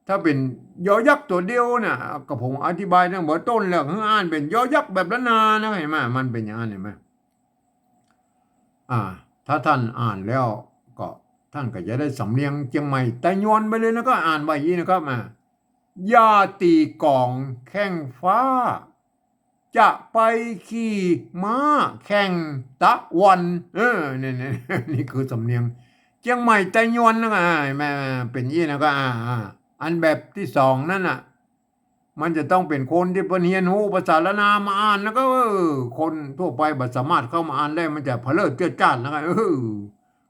ถ้าเป๋นยอยักษ์ตั๋วเดียวเนี่ย ก็ผมอธิบายตั้งเบื้องต้นแล้ว หื้ออ่านเป๋นยอยักษ์แบบล้านนานะ หันก่อ มันเป๋นอย่างนั้น หันก่อ อ่า ถ้าต้านอ่านแล้วก็ต้านก็จะได้สำเนียงเจียงใหม่ไตยวนไปเลยนะ ก็อ่านว่าอย่างนี้นะครับ อ่า อย่าตี๋ก๋องแข่งฟ้า จะไปขี่ม้าแข่งตะวัน เออ เนี่ย เนี่ย นี่คือสำเนียงเจียงใหม่ไตยวนนะ อ่า แม่ เป๋นอี้นะ ก็ อ่า อ่า อันแบบตี้สองนั้นน่ะ มันจะต้องเป๋นคนตี้เปิ้นเฮียนฮู้ภาษาล้านนามาอ่านนะ ก็ เออ คนทั่วไปบ่สามารถเข้ามาอ่านได้ มันจะเผลอเจื้อจ้านนะ ก็ เออ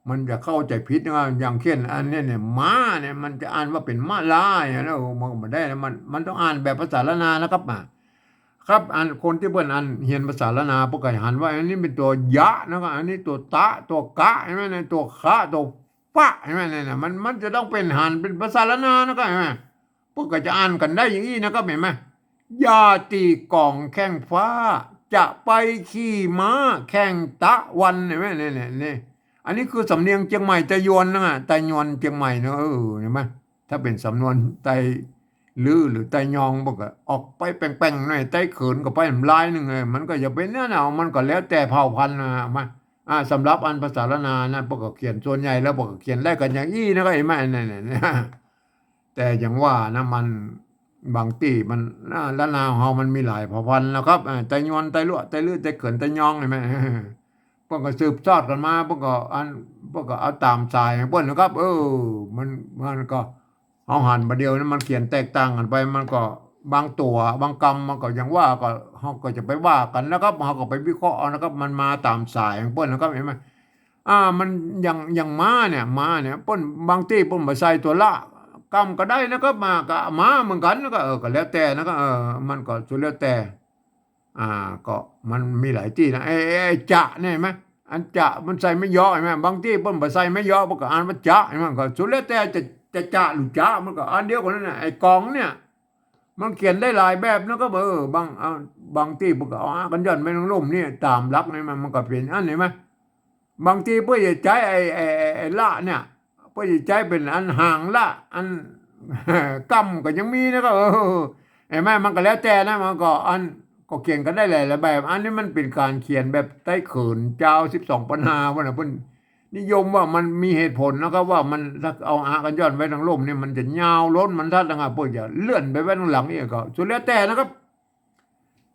มันจะเข้าใจ๋ผิดนะ อย่างเช่น อันเนี้ย เนี่ย ม้าเนี่ย มันจะอ่านว่าเป๋นมะลาอย่างนั้นนะ โอ้ มันบ่ได้นะ มัน มันต้องอ่านแบบภาษาล้านนานะครับ อ่า ครับ อันคนตี้เปิ้นอันเฮียนภาษาล้านนา เปิ้นก็หันว่าอันนี้เป๋นตั๋วยะนะ ก็อันนี้ตั๋วตะ ตั๋วกะ หันก่อ เนี่ย ตั๋วคะ ตั๋วฟะ หันก่อ เนี่ย เนี่ย มัน มันจะต้องเป๋นหันเป๋นภาษาล้านนานะ ก็หันก่อ เปิ้นก็จะอ่านกั๋นได้อย่างอี้นะครับ หันก่อ อย่าตี๋ก๋องแข่งฟ้า จะไปขี่ม้าแข่งตะวัน หันก่อ เนี่ย เนี่ย เนี่ย อันนี้คือสำเนียงเจียงใหม่ไตยวนนะ ไตยวนเจียงใหม่นะ เออ หันก่อ ถ้าเป๋นสำนวนไตลื้อหรือไตยอง เปิ้นก็ออกไปแป่งๆ หน่อย ไตเขินก็ไปลายนึ่ง เออ มันก็จะเป๋นเนี่ยนะ มันก็แล้วแต่เผ่าพันธุ์นะ หันก่อ อ่า สำหรับอันภาษาล้านนานะ เปิ้นก็เขียน ส่วนใหญ่แล้วเปิ้นก็เขียนได้กั๋นอย่างอี้นะ ก็หันก่อ เนี่ย เนี่ย เนี่ย แต่อย่างว่านะ มัน บางตี้มัน อ่า ล้านนาของเฮามันมีหลายเผ่าพันธุ์นะครับ อ่า ไตยวน ไตลัว ไตลื้อ ไตเขิน ไตยอง หันก่อ เปิ้นก็สืบทอดกั๋นมา เปิ้นก็อัน เปิ้นก็เอาต๋ามสายของเปิ้นนะครับ เออ มัน มันก็ เฮาหันบ่าเดี่ยวนี้มันเขียนแตกต่างกั๋นไป มันก็บางตั๋ว บางกำ มันก็อย่างว่า ก็ เฮาก็จะไปว่ากั๋นนะครับ เฮาก็ไปวิเคราะห์เอานะครับ มันมาต๋ามสายของเปิ้นนะครับ หันก่อ อ่า มันอย่าง อย่างม้าเนี่ย ม้าเนี่ย เปิ้น บางตี้เปิ้นบ่ใส่ตั๋วละกำก็ได้นะครับ ม้าก็ม้าเหมือนกั๋น แล้วก็ เออ ก็แล้วแต่นะครับ เออ มันก็สุดแล้วแต่ อ่า ก็มันมีหลายตี้นะ ไอ้ ไอ้ ไอ้จะเนี่ยหันก่อ อันจะมันใส่ไม้ยอ หันก่อ บางตี้เปิ้นบ่ใส่ไม้ยอ เปิ้นก็อ่านว่าจะ หันก่อ มันก็สุดแล้วแต่จะ จะ จะหรือจ๊ะ มันก็อันเดียวกั๋นนั่นน่ะ ไอ้ก๋องเนี่ย มันเขียนได้หลายแบบนะครับ เออ บาง อ่า บางตี้เปิ้นก็เอาอะกั๋นย่อนไว้ตรงลุ่มนี่ ต๋ามหลักนี่มัน มันก็เป๋นอัน หันก่อ บางตี้เปิ้นจะใจ๊ไอ้ ไอ้ ไอ้ ไอ้ละเนี่ย เปิ้นจะใจ๊เป๋นอันหางละ อันกำก็ยังมีนะครับ เออ หันก่อ มันก็แล้วแต่นะ มันก็อัน ก็เขียนกั๋นได้หลายๆ แบบ อันนี้มันเป๋นก๋านเขียนแบบไตเขินจาวสิบสองปันนา เปิ้นน่ะ เปิ้นนิยมว่ามันมีเหตุผลนะครับ ว่ามันถ้าเอาอะกั๋นย่อนไว้ตรงลุ่มนี่มันจะยาวล้นบรรทัดนะครับ เปิ้นจะเลื่อนไปไว้ตรงหลังนี่ก็สุดแล้วแต่นะครับ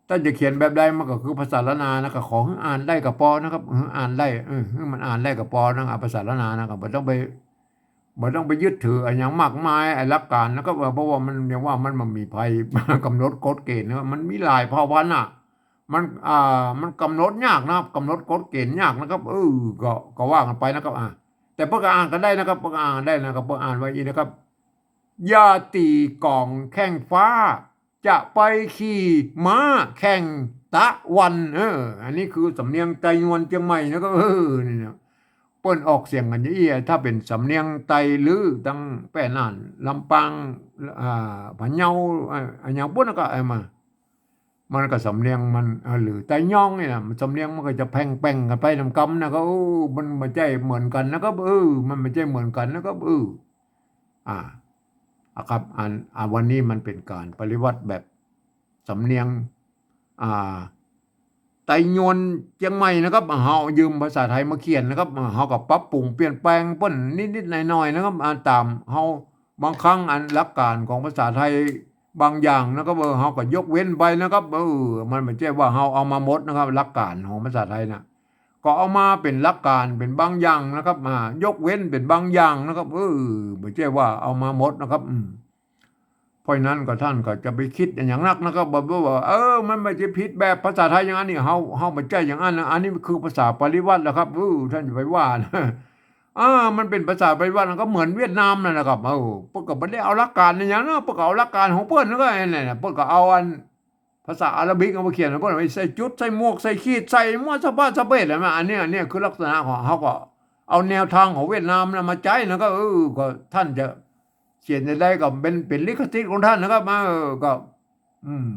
ต้านจะเขียนแบบใดมันก็คือภาษาล้านนานะครับ ขอหื้ออ่านได้ก็ปอนะครับ หื้ออ่านได้ เออ หื้อมันอ่านได้ก็ปอนะครับ ภาษาล้านนานะครับ บ่ต้องไป บ่ต้องไปยึดถืออะหยังมากมาย ไอ้หลักก๋านนะครับ เออ เพราะว่ามันอย่างว่ามัน มันมีไผกำหนดกฎเกณฑ์นะ มันมีหลายเผ่าพันธุ์น่ะ มัน อ่า มันกำหนดยากนะครับ กำหนดกฎเกณฑ์ยากนะครับ เออ ก็ ก็ว่ากั๋นไปนะครับ อ่า แต่เปิ้นก็อ่านกั๋นได้นะครับ เปิ้นก็อ่านได้นะครับ เปิ้นอ่านว่าอี้นะครับ อย่าตี๋ก๋องแข่งฟ้า จะไปขี่ม้าแข่งตะวัน เออ อันนี้คือสำเนียงไตยวนเจียงใหม่นะครับ เออ นี่นะ เปิ้นออกเสียงกั๋นอย่างอี้ ถ้าเป๋นสำเนียงไตลื้อตังแป้น่าน ลำปาง อ่า พะเยา อ่า อะหยังปู้นก็เอามา มันก็สำเนียงมัน เออ หรือไตยองนี่นะ มันสำเนียงมันก็จะแพ่งๆ กั๋นไปนำกำนะครับ เออ มันบ่ใจ้เหมือนกั๋นนะครับ เออ มันบ่ใจ้เหมือนกั๋นนะครับ เออ อ่า อ่ะครับ อัน อ่า วันนี้มันเป๋นก๋านปริวัติแบบสำเนียง อ่า ไตยวนเจียงใหม่นะครับ เฮายืมภาษาไทยมาเขียนนะครับ เฮาก็ปรับปรุงเปลี่ยนแปลงเปิ้นนิดๆ หน่อยๆ นะครับ อ่า ต๋ามเฮา บางครั้งอันหลักก๋านของภาษาไทยบางอย่างนะครับ เออ เฮาก็ยกเว้นไปนะครับ เออ มันบ่ใจ้ว่าเฮาเอามาหมดนะครับ หลักก๋านของภาษาไทยน่ะ ก็เอามาเป๋นหลักก๋านเป๋นบางอย่างนะครับ อ่า ยกเว้นเป๋นบางอย่างนะครับ เออ บ่ใจ้ว่าเอามาหมดนะครับ อืม เพราะฉะนั้นก็ต้านก็จะไปกึ๊ดอะหยังนักนะครับ บ่ บ่ว่า เออ มันบ่ใจ้ผิดแบบภาษาไทยอย่างอั้นนี่ เฮา เฮาบ่ใจ้อย่างอั้นนะ อันนี้คือภาษาปริวัตินะครับ เออ ต้านจะไปว่านะ อ่า มันเป๋นภาษาปริวัติ มันก็เหมือนเวียดนามนั่นแหละครับ เออ เปิ้นก็บ่ได้เอาหลักก๋านอะหยังนะ เปิ้นก็เอาหลักก๋านของเปิ้น แล้วก็ไอ้นั่นน่ะ เปิ้นก็เอาอันภาษาอาหรับิกเอามาเขียน เปิ้นเอาไปใส่จุด ใส่หมวก ใส่ขีด ใส่มั่วสะพาดสะเปด หันก่อ อันนี้ อันนี้คือลักษณะของ เฮาก็เอาแนวทางของเวียดนามน่ะมาใจ๊นะ ก็ เออ ก็ต้านจะ เขียนจะใดก็เป๋น เป๋นลิขสิทธิ์ของต้านนะครับ เออ ก็ อืม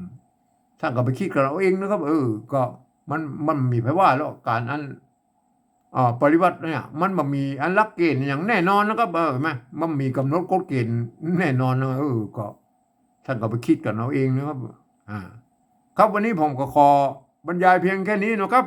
ต้านก็ไปกึ๊ดกั๋นเอาเองนะครับ เออ ก็มัน มันบ่มีใผว่าแล้ว ก๋านอัน อ่า ปฏิวัติเนี่ย มันบ่มีอันหลักเกณฑ์อย่างแน่นอนนะครับ เออ แม่น มันบ่มีก๋ำหนดกฎเกณฑ์แน่นอนนะ เออ ก็ต้านก็ไปกึ๊ดกั๋นเอาเองนะครับ อ่า ครับ วันนี้ผมก็ขอบรรยายเพียงแค่นี้นะครับ